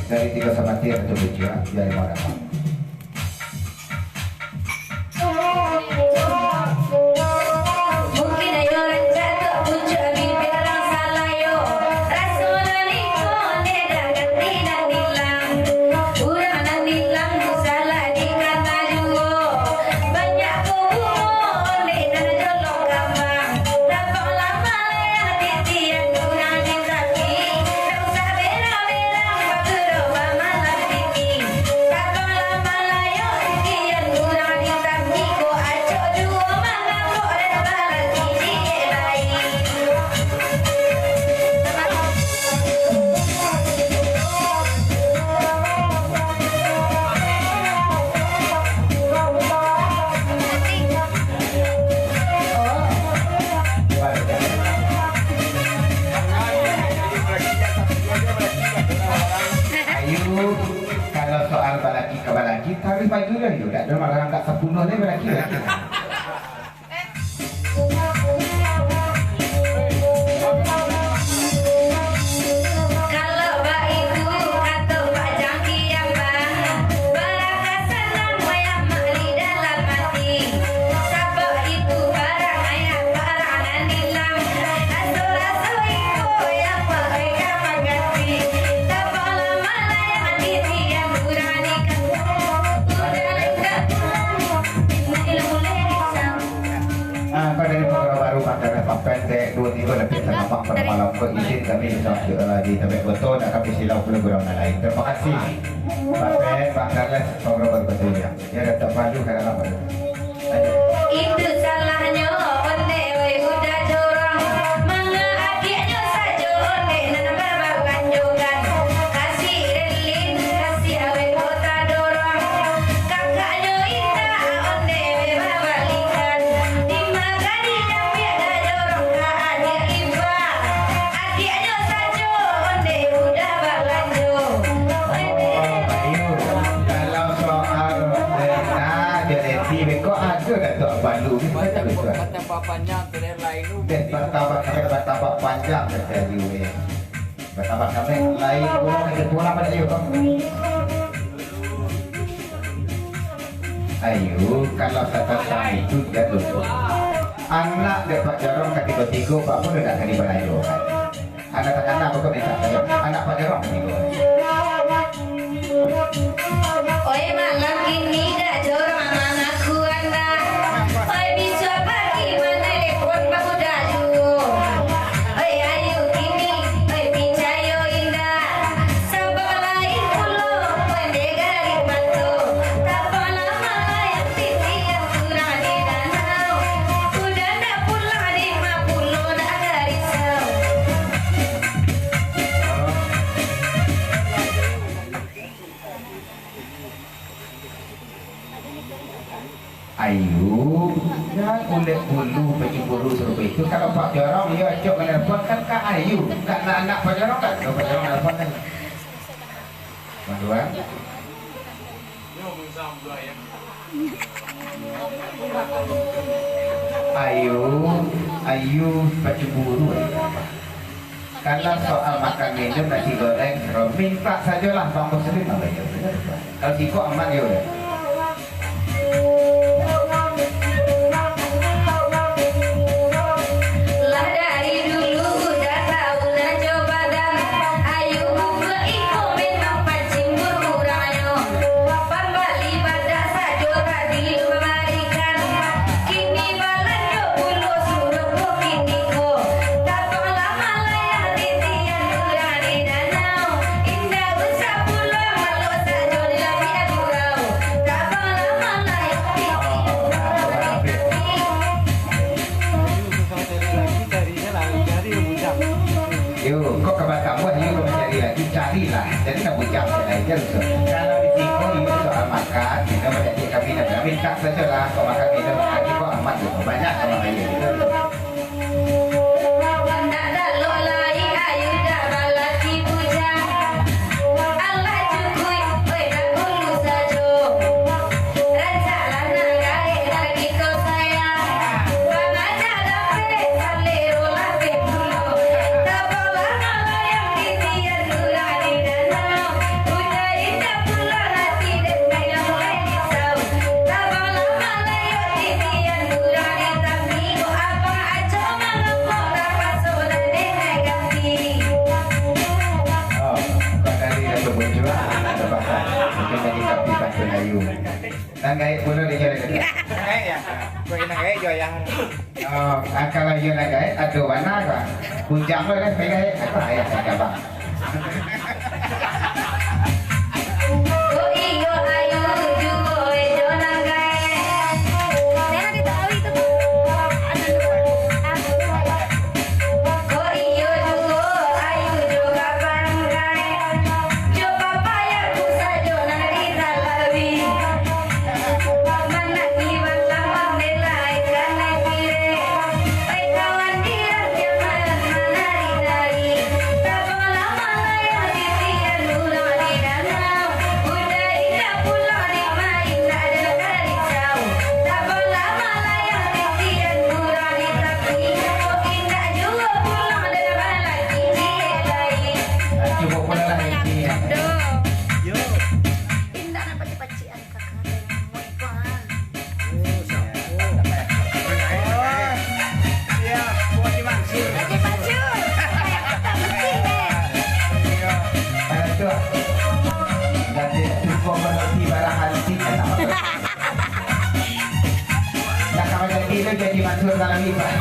Dari tigo sabatiah Datuak Pucuak, dari mana? Mungkin ayo rancak Datuak Pucuak bibia urang salayo. Raso nan iko ndak ganti nan ilang. Urang nan ilang tu salah dikana juo. Banyak ko bungo ondeh nan jolong kambang. Lapang lah malayang titian urang di tapi. Ndak usah berang-berang bagero bamalam tinggi. Lapang lah malayang titian urang di tapi. Ko acok juo mangambok dan balaki ciek lai. Ayo, kalau soal balaki ka balaki, taruih baju lah yo. Dak ado marah angkak sapunuah ni balaki, balaki. Kalau baitu kato Pak Jangki Abang, barangkah sanang wayah mak di dalam ati. Sabab itu barang ayah barang nan ilang, raso-raso iko yang mereka mangganti. Tapalah malayang di tiang urang di kampung, urang di kampung, mulai-mulai di Ah, pada di program baru, maka dah papan dek dua tiga lebih tanaman pada malam ko, izin kami bisa, eh, di tabek botol, nak kami silau pulang gurau nan lain. Terima kasih. Papan, Bang Charles, program baru betul ya. Ya, dah tak malu, kadang-kadang. Lanjut. Itu salahnyo, ondeh, weh, udah jorang. Manga adiaknyo sajo, ondeh, nan babalanjokan. Kasih relin, kasih awet kota dorong. Kakaknyo indak, ondeh, weh, babalikan. Di maga di jambiak dah jorong ka adiak ipa. Adiaknyo sajo, ondeh, udah balanjo. Ondeh. Kalau soal, eh, nah, jadi beko ado dah tu balu ni, betul, betul. Dek, batambah, dek, batambah panjang tadi, weh. Batambah sampai lain pulang, lain pulang pada dia, Bang. Ayo, kalau tatantang itu, jan lupo. Anak dek Pak Jorong katigo-tigo, baa pulo ndak ka dibarajokan? Anak takana, pokok mintak sajo. Anak Pak Jorong katigo. Oi, malam kini dak jorong mangaku anak. Oi, bisuak pagi manelepon babudak juo. Oi, ayu kini, oi, picayo indak. Sabab lain pulo, pandai garik mato. Tapak lama layang titian urang di danau. Udah ndak pulang di ma pulo nak garisau. Ayu, jan ulek bulu bacemburu sarupo itu. Kalau Pak Jorong, iyo acok manelpon kan ka Ayu, ka anak-anak Pak Jorong kan? Kalau Pak Jorong nelpon kan. Bang Duan. Ayu, Ayu bacemburu, Ayu. Kalau soal makan minum, nasi goreng, sero, mintak sajolah Bang Muslim, Abang, yo, bener, Bang. Kalau siko aman, yo, yo. Lah dari dulu udah tahu nan jo badan, Ayu muka iko memang pacimbur urangnyo. Pambali badak sajo tadi lu mamarikan. Kini balanjo pulo suruh ko kini ko. Tapang lah malayang titian urang di danau. Indak usah pulang, malu sajo di lapiak gurau. Tapang lah malayang titian urang di danau. Yo, kok ka batambuah, yo, kok mancari lagi, carilah. Jadi ka bujang, cari aja, Ustaz. Kalau di siko, yo, soal makan, minum, jadi kami nak minta sajolah, kok makan minum, lagi kok amat, yo, banyak sama aja, gitu. Ndak ado lai, Ayu dah balaki bujang. Alah cukuik, weh, dahulu sajo. Rancaklah nan gaek nan kito sayang. Pangajak dapek salero lapeh pulo. Tabanglah malayang titian urang di danau. Udah indak pulang hati dek nan mulai risau. Tabanglah malayang titian urang di tapi kok abang aco mangapok tapaso nan denai ganti. Oh, kau tadi dah bermunculan, ada bahasa. Mungkin tadi tapi bahasa Melayu. Nan gaek pulo di jalan tadi. Nan gaek ya? Kok nan gaek jo ayah? Oh, ah, kalau iyo nan gaek, ado bana, Bang. Bujang lo dah, pai gaek. Apa ayah saya, Bang? Oh iyo, ayu juo, eh, jo nan gaek. Saya di Betawi itu, Bu. Anu, anu, Oh iyo juo, ayu jo ka panggai. Jo papayah ku sajo nan ditalawi. Manangih malam mambelai kanai kirek. Pai kawan diam-diam manari-nari. Tabanglah malayang titian urang di danau. Udah indak pulang di ma indak ado ka risau. Tabanglah malayang titian urang di tapi. Kok indak juo pulang dek balaki ciek lain. Cukup pulang lah, intinya. Indak nak pacik-pacikan kakak. Haji Mansur. Haji Mansur. Kayak kata putih, eh. Ayo, tu. Jadi, cukup berarti barang antik, kan? Nah, kalau jadi itu, jadi Mansur Nalawi, Pak.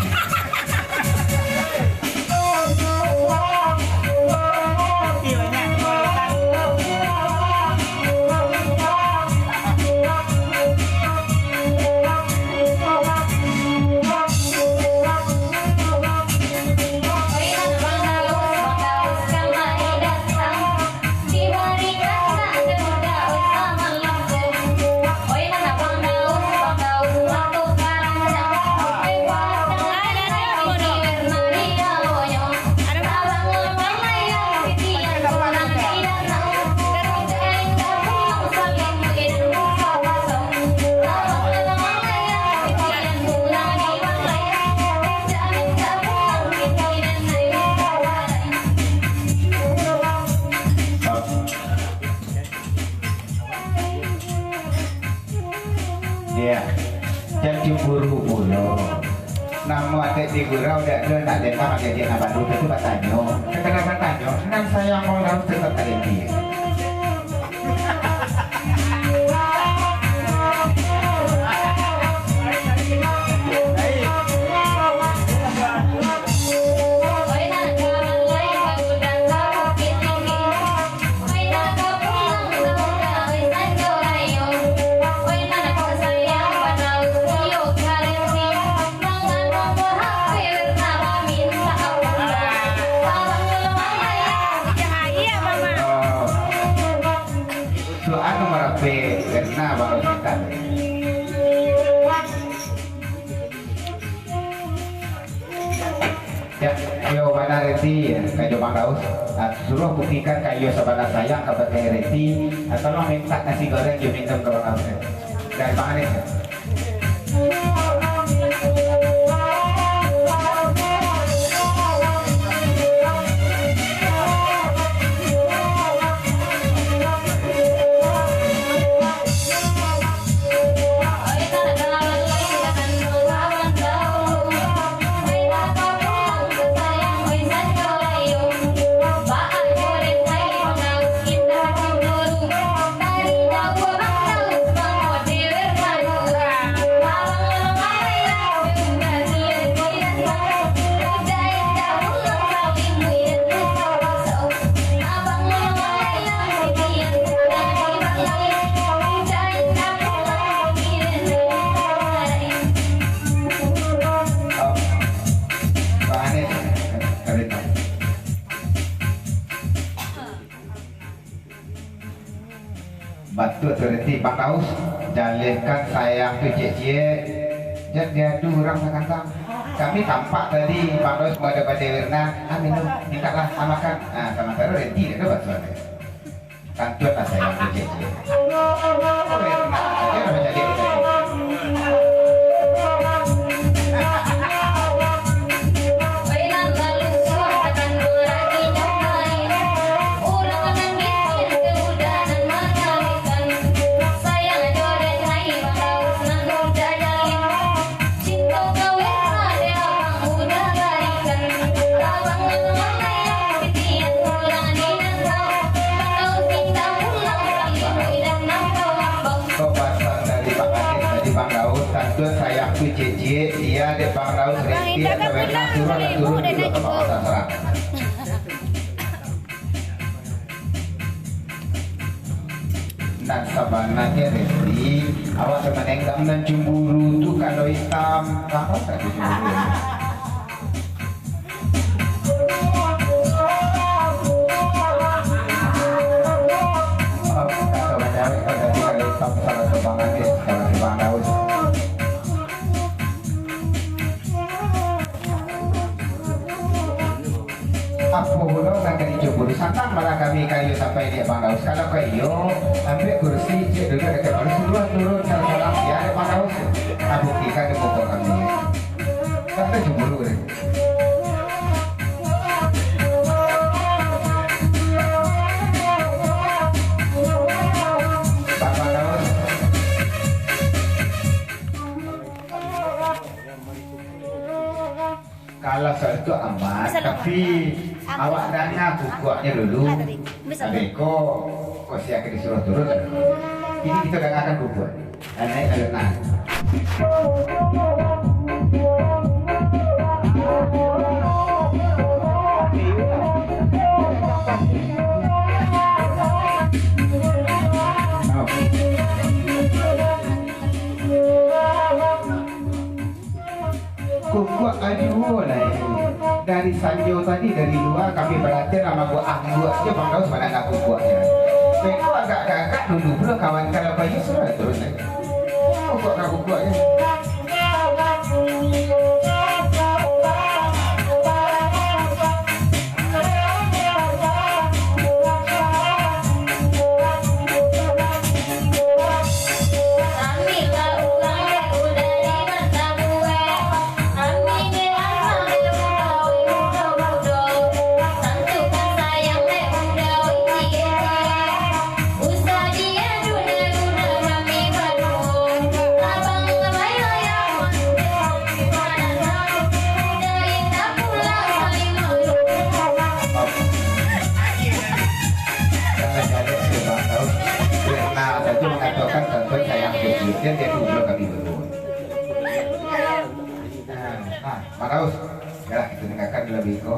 Ya, jan cemburu pulo. Namo atek di gurau, dak ado nak dendam, atek di nak baru tu batanyo. Sekedar batanyo, nan sayang Bang Daus tetap talenti. Untuk anu marape karena baru kita. Ya, iyo bana Reti, ya, ka jo Bang Daus. Ah, suruah buktikan ka iyo sabana sayang ka bakeh Reti. Ah, tolong minta nasi goreng jo minum ka Bang Daus, ya. Dan Bang Anis, ya. Batua tu Reti, Bang Daus, jalehkan sayang tu ciek-ciek, jan diadu urang sakantang. Kami tampak tadi Bang Daus mangada badai wirna, ah, minum, mintaklah, ah, makan. Ah, samantaro Reti dak ado basuo. Kantuanlah sayang tu ciek-ciek. Wirna, jan bacaliak. Kok pasang dari Bang Anis tadi, Bang Daus, tantun sayang tu ciek-ciek, iyo dek Bang Daus, Bang Renti Indah atau kan Werna, pulang, suruah lah turun duduk ka bawah, tasarah. Nan sabananyo, Renti, awak tu manenggang nan cemburu tu kalau itam, apo tak cemburu? Apo pulo nan ka dicubur? Santang malah kami kayo sampai di Bang Daus. Kalau kayo, ambiak kursi, cek duduak dakek Bang Daus, suruah turun salam ya dek Bang Daus. Nah, buktikan di muko kami. Sampai cemburu deh. Bapak Daud. Kalau soal itu aman, tapi awak danga kukuaknyo dulu. Beko, kok sia ka disuruh turun. Ini kita dangakan kukuak. Naik, naik, naik. Kukuak aduo lai. Dari sanjo tadi, dari lua, kami paratian lah, mangko angguak jo Bang Daus mandanga kukuaknyo. Beko agak gagak dulu pulo kawan, kalau bayi sudah turun lai. Kukuak ka kukuaknyo. Mangatokan tantang sayang kecil, dan dia tu ulo kami baduo. Nah, nah, Bang Daus, yalah, kita dengarkan dulu lagu iko.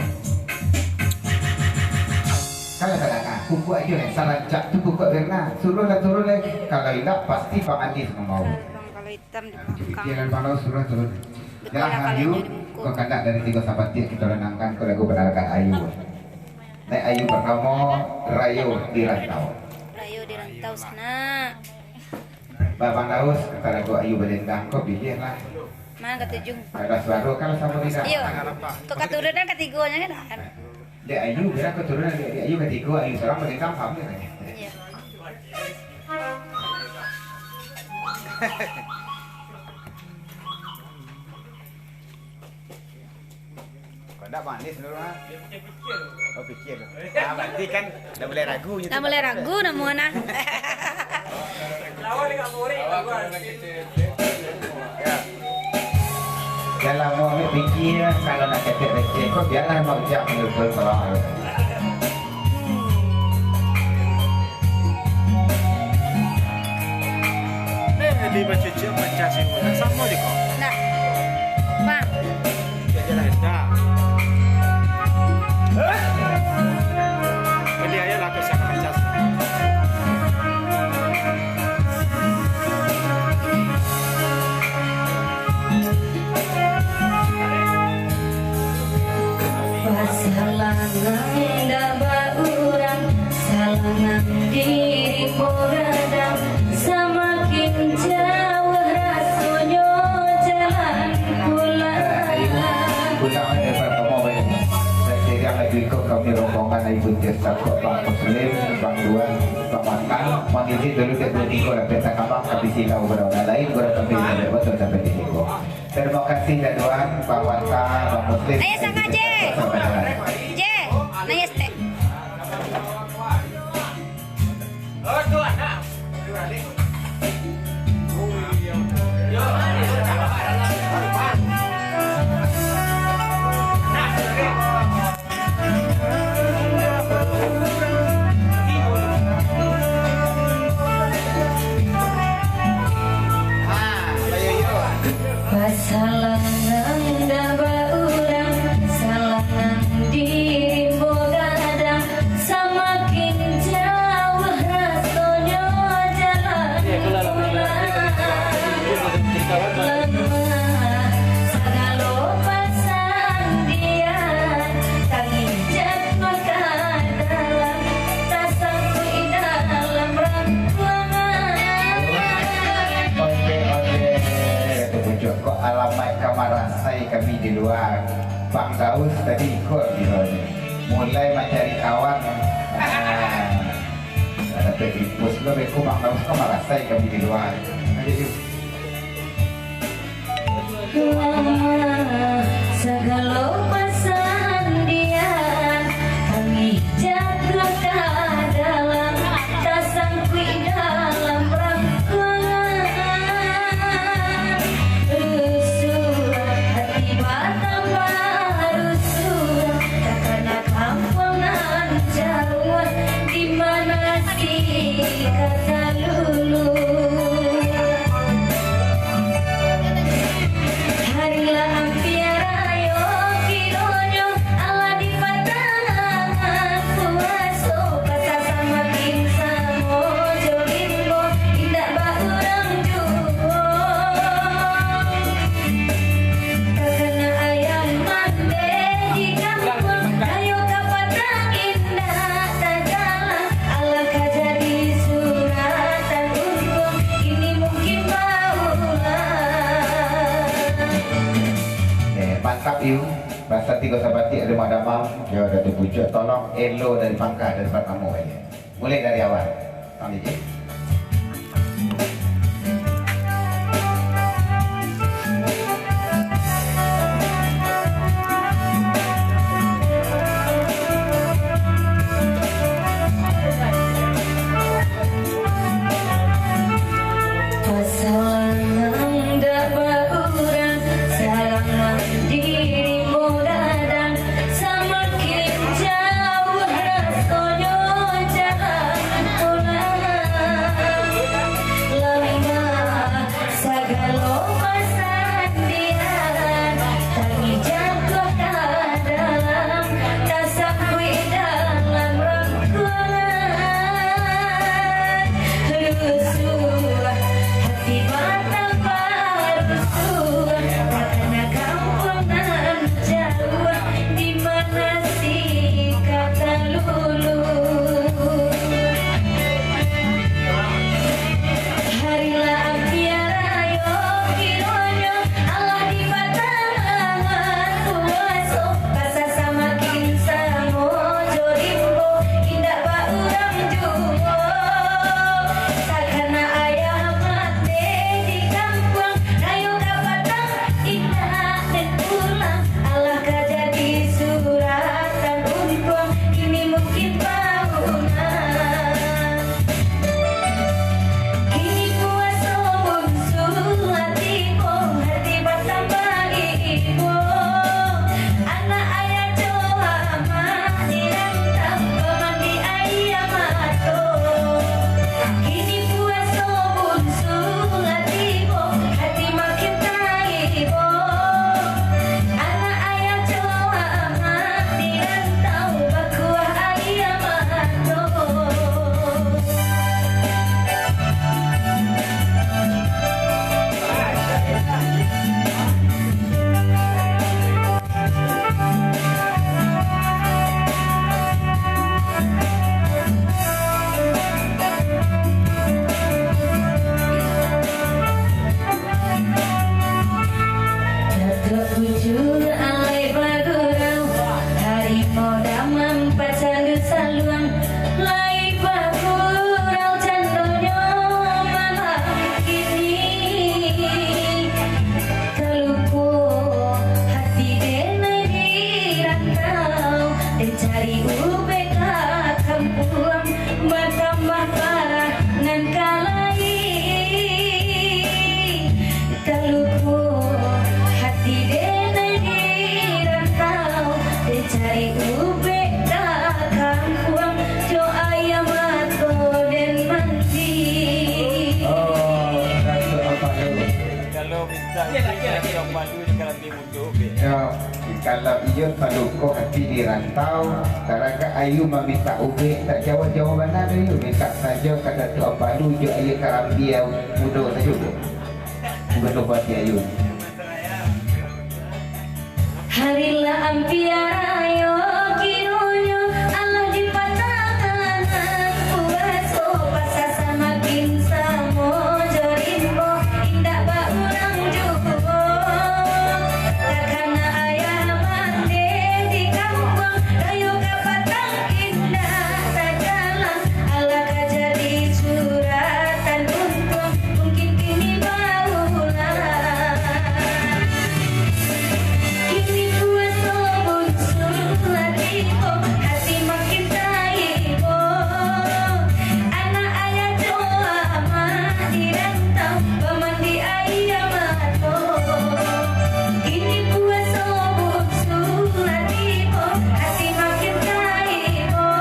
Kalau tak dengar, pukul aja nih, sarancak tu pukul Wirna. Suruhlah turun leh. Kalau indak, pasti Bang Anis mambawa. Bang, kalau hitam di belakang. Pikiran Bang Daus, suruh turun. Yalah, Ayu, kau kandak dari tigo sabatik kita renangkan, kau lagu Panarakan Ayu. Nek Ayu partamo, Rayo di Rantau. Rayo di Rantau sanak. Ba-, Bang Daus, kata lagu Ayu badendang, kau pilih lah. Mana katuju? Ada suara kan sama ni dah. Iyo. Kok katurunan katigonyo kan? Dek Ayu, biar katurunan dek, dek Ayu katigo, Ayu seorang badendang, paham kan? Iyo. Kau ndak manis dulu, ha? Oh, pikir. Ah, berarti kan dah mulai ragu je tu. Dah mulai ragu namuah nah. Ya. Dah lama ambil pikir, kalau nak kecek-kecek, kau biarlah Mak Ujang menyusul tolong. Nah, di Pancasila, Pancasila, kan sama je kok. Nah. Bang. Ya, jelas. Dah. Hah? Beli aja lah, aku siap Pancasila. Pasalangan dak baurang, salangan di rimbo gadang, samakin jauah rasonyo jalan pulang. Pulang, eh, pertama, eh. Dan jadi, anak iko kami rombongan, Ibu Tia Sakok, Bang Muslim, Bang Duan, Bang Matan, mangizin dulu dek dua tigo lah, peta kabang, tapi silau kepada orang lain, kurang lebih sampai betul sampai di siko. Terima kasih, Daduan, Bang Wata, Bang Muslim. Naiak sangat, Je. Je, naiak setek. Pasalangan dak baurang, salangan di rimbo gadang, samakin jauah rasonyo jalan pulang. Lamah sagalo pasandian, tangih jatuah ka dalam, tasangkuik dalam rangkuangan. Oke, oke. Kata Pucuk, kok alamaik ka marasai kami di lua. Bang Daus tadi ikut di lua ni. Mulai mancari kawan. Ah, dah dapek info lo, beko Bang Daus ka marasai kami di lua. Ayo, yuk. Sagalo pasandian, kami jatuah ka dalam, tasangkuik dalam rangkuangan. Rusuah, hati batambah rusuah, takana kampuang nan jauah, di mana si kata lulu. Hari lah ampia rayo, kironyo alah di patangan puaso, pasa samakin samo jo rimbo, indak baurang juo. Takana ayam mande di kampuang, ayo kapatang indak tajalang, alah ka jadi suratan untuang, kini mungkin baulah. Eh, mantap, Yu. Rasa tigo sabatik ado madamam. Yo, Datu Pucuk, tolong elo dari pangka, dari partamo aja. Mulai dari awal. Kami je. Pasalangan dak baurang, salangan di rimbo gadang, samakin jauah rasonyo jalan pulang. Iyo, kalau iyo taluko hati di rantau, taragak ayu mamintak ubek, tak jauah-jauah bana doh, iyo mintak sajo ka Datuak Ampalu jo Ayu Karambia Mudo sajo, Bu. Bukan lupa hati ayu. Hari lah ampia rayo, kironyo alah di patangan puaso, pasa samakin samo jo rimbo, indak baurang juo. Takana ayah mande di kampuang, rayo ka patang indak tajalang, alah ka jadi curatan untuang. Mungkin kini baulah. Kini puaso bunsu lah tibo, hati makin taibo. Anak ayah jo amak di rantau, bamandi aia mato. Kini puaso bunsu lah tibo, hati makin taibo.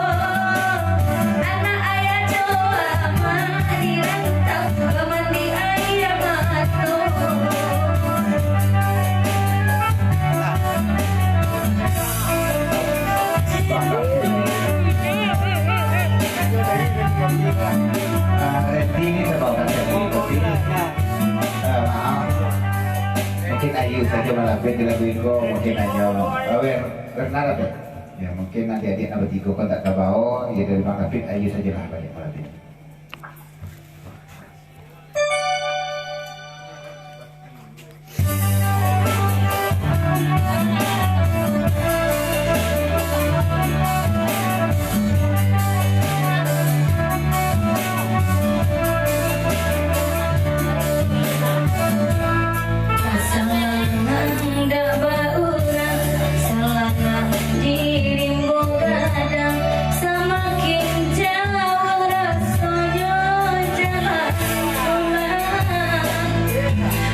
Anak ayah jo amak di rantau, bamandi aia mato. Ah, Reti ni terbawa, Reti, Reti. Eh, maaf. Mungkin Ayu sajo malapeh di lagu iko, mungkin hanyo, eh, Wer-, Werna lah, Ber. Ya, mungkin adik-adik nan batigo ko tak tabao, ya, dari Bang David, Ayu sajolah baliak malapeh. Pasangan ndak baurang, salangan di rimbo gadang, samakin jauah rasonyo jalan pulang.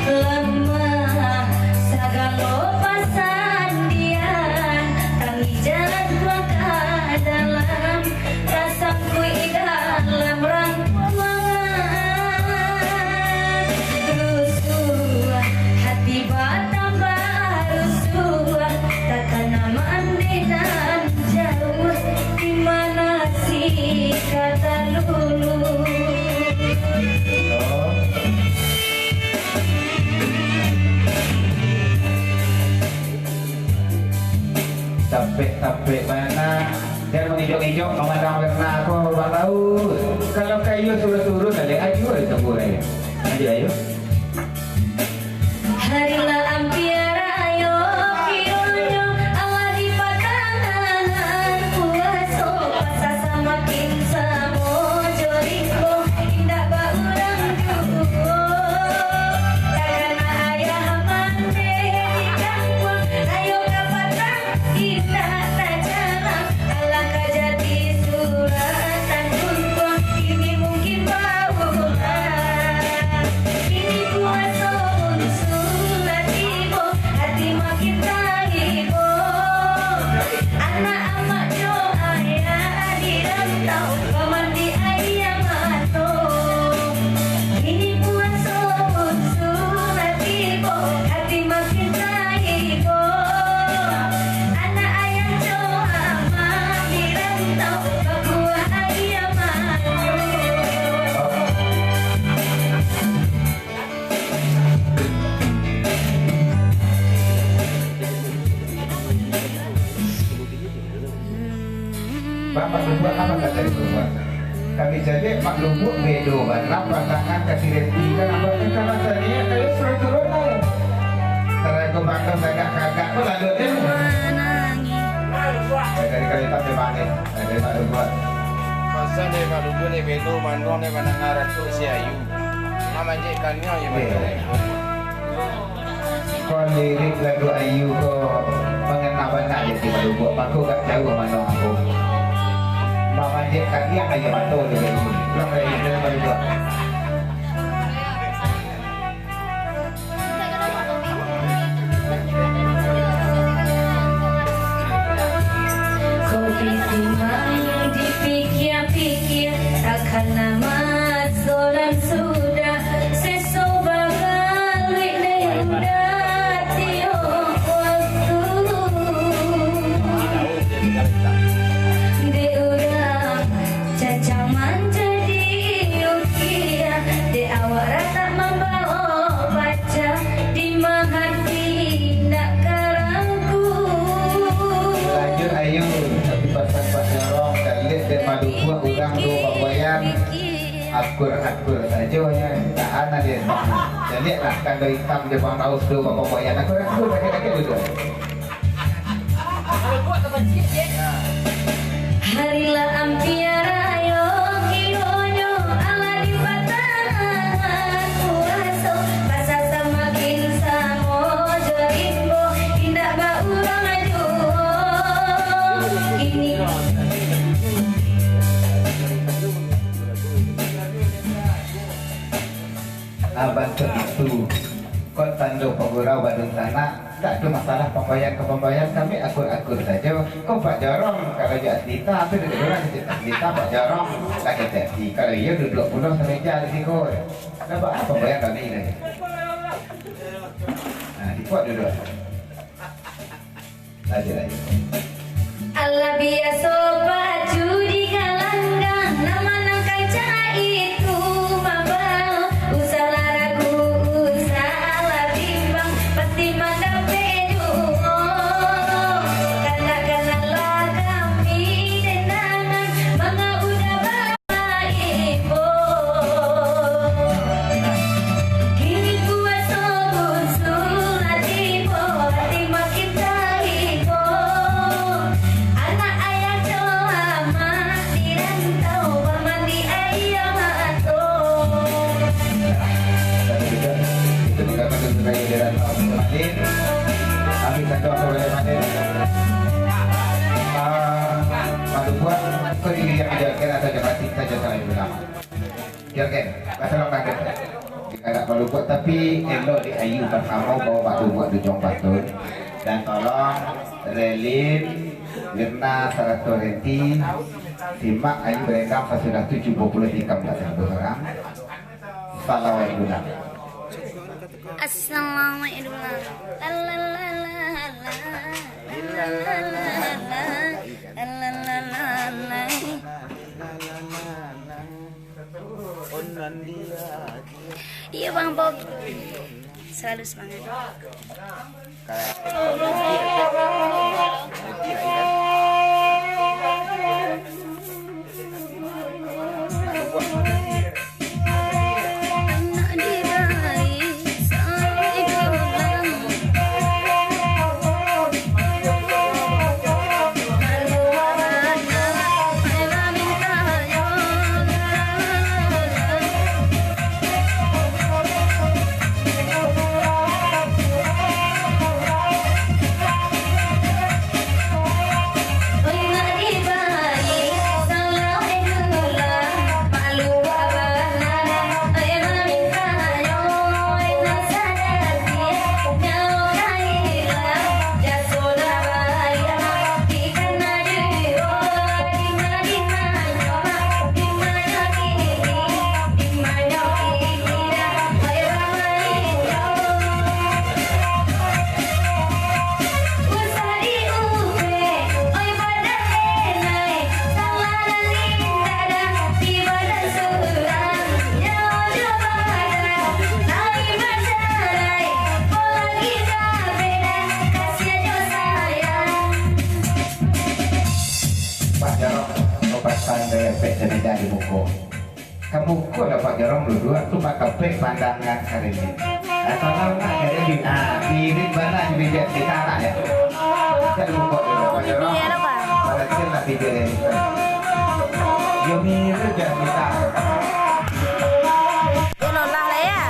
Lamah sagalo pasandian, tangih jantuang ka dalam, tasangkuik dalam rangkuangan. Rusuah, hati batambah rusuah, takana mandeh nan jauah, di ma nan si ka talulu. Tampek-tampek bana, jan mangijok-ijok mamandang warna ko, Bang Daud. Kalau kayu surun-surun, lalek ayu, ayu sabur, ayu. Ayu, ayu. Hari lah ampia rayo, kironyo alah di patangan puaso, pasa samakin samo jo rimbo, indak baurang juo. Takana ayah mandeh di kampuang, ayo ka patang indak tajalang, alah ka jadi suratan untuang, kini mungkin baulah. Kini puaso bunsu lah tibo, hati makin taibo. Anak amak jo ayah di rantau, bamandi aia mato. Kini puaso bunsu lah tibo, hati makin taibo. Anak ayah jo amak di rantau, babuah aia mato. Bang, Mak Lubuak, apo kato Mak Lubuak? Kami caliak Mak Lubuak bedo bana pandangan ka si Reti, kan abang kan karasa niaik, kayo suruah turun lah. Tarago pandang kagak-kagak tu lalu deh. Dari kereta memang ni, dari Mak Lubuak. Masa dari Mak Lubuak ni belo mandong ni mandanga rancak si Ayu. Mamanjek kaniang je. Iyo. Ko lirik lagu Ayu ko mangena bana jo si Mak Lubuak, mako gak jauah mano aku. Mamanjek kaniang aia mato jo Ayu. Pulang dari Mak Lubuak. Kopi timbang dipikia-pikia, takana maso nan sudah, seso bagaluik dek Yang duo pambayaran, akur-akur sajo nyo, tahan aja. Caliak lah, kando itam jo bang Daus duo pambayaran, akur-akur, sakit-sakit duduak. Hari lah ampia rayo, kironyo alah dipatahan puaso, basa samakin samo jo rimbo, indak baurang juo. Kini Ah, bantuak itu. Kok tando pagurau badunsanak, tak ado masalah pambayaran ka pambayaran, kami akur-akur sajo. Kok Pak Jorong, kalau jo Aslita, tu duduk dulu lah, Aslita Pak Jorong, lah kecek. Kalau iyo duduak pulo sameja di siko. Nampak ah, pambayaran kami ni. Nah, di kuat duduak. Alah biaso pacu di galanggang, nan manang kancak itu mambao. Usahlah ragu, usahlah bimbang, pasti mandapek juo. Kandak-kandaklah kami dendangan, manga budak ba- Habis satu aku balik balik. Ah, Pak Dukuak, kau diri yang ajarkan atau jabatan saja salah ulama. Oke, oke. Masalah kaget. Indak balukuak, tapi elok di Ayu basamo bawa batu buat di Jong Patun. Dan tolong Relin, Mirna, sarato Renti, simak Ayu berendam sasudah tujuh dua puluh tikam tak seribu orang. Salawat gula. Assalamualaikum. La, la, la, la, la. La, la, la, la, la. La, la, la, la, la. Iyo, Bang Bob. Selalu semangat. Pak Jarong, obatan dek efek jadi muko. Kamu ko dapat jorong duduak tu bakapek pandangan kali ni. Atau nak jadi di ah, irit bana jadi dia kita anak ya. Kan muko dulu dapat jorong. Pada kecil nak tiga dia. Yo mirip je kita. Yo nolah lah ya.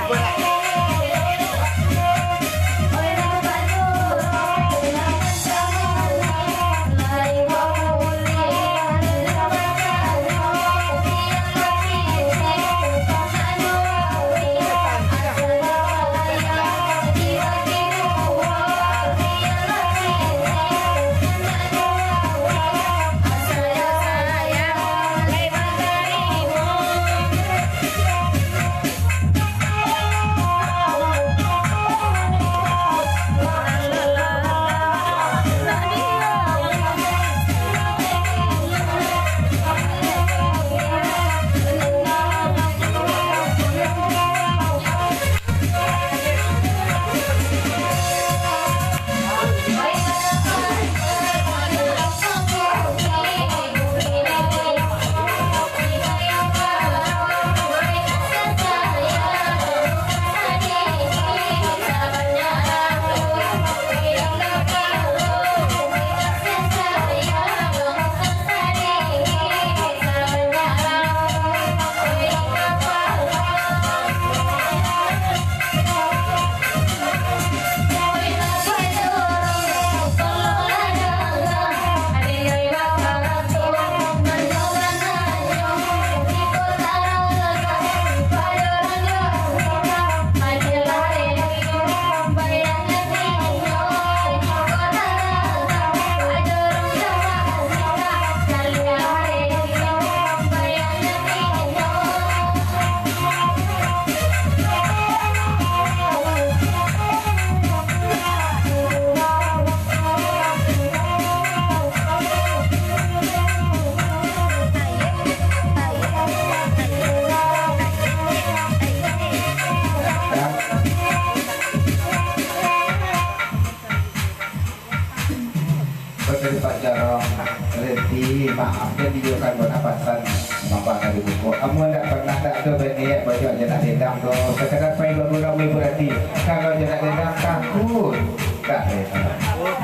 Tunjuakkan bana pasan mambang dari buku. Amun ndak pernah, ndak ado baniat bajak jalak dendam tu. Sekadar pai bagurau maibur ati. Kalau jalak dendam, takut. Tak rela.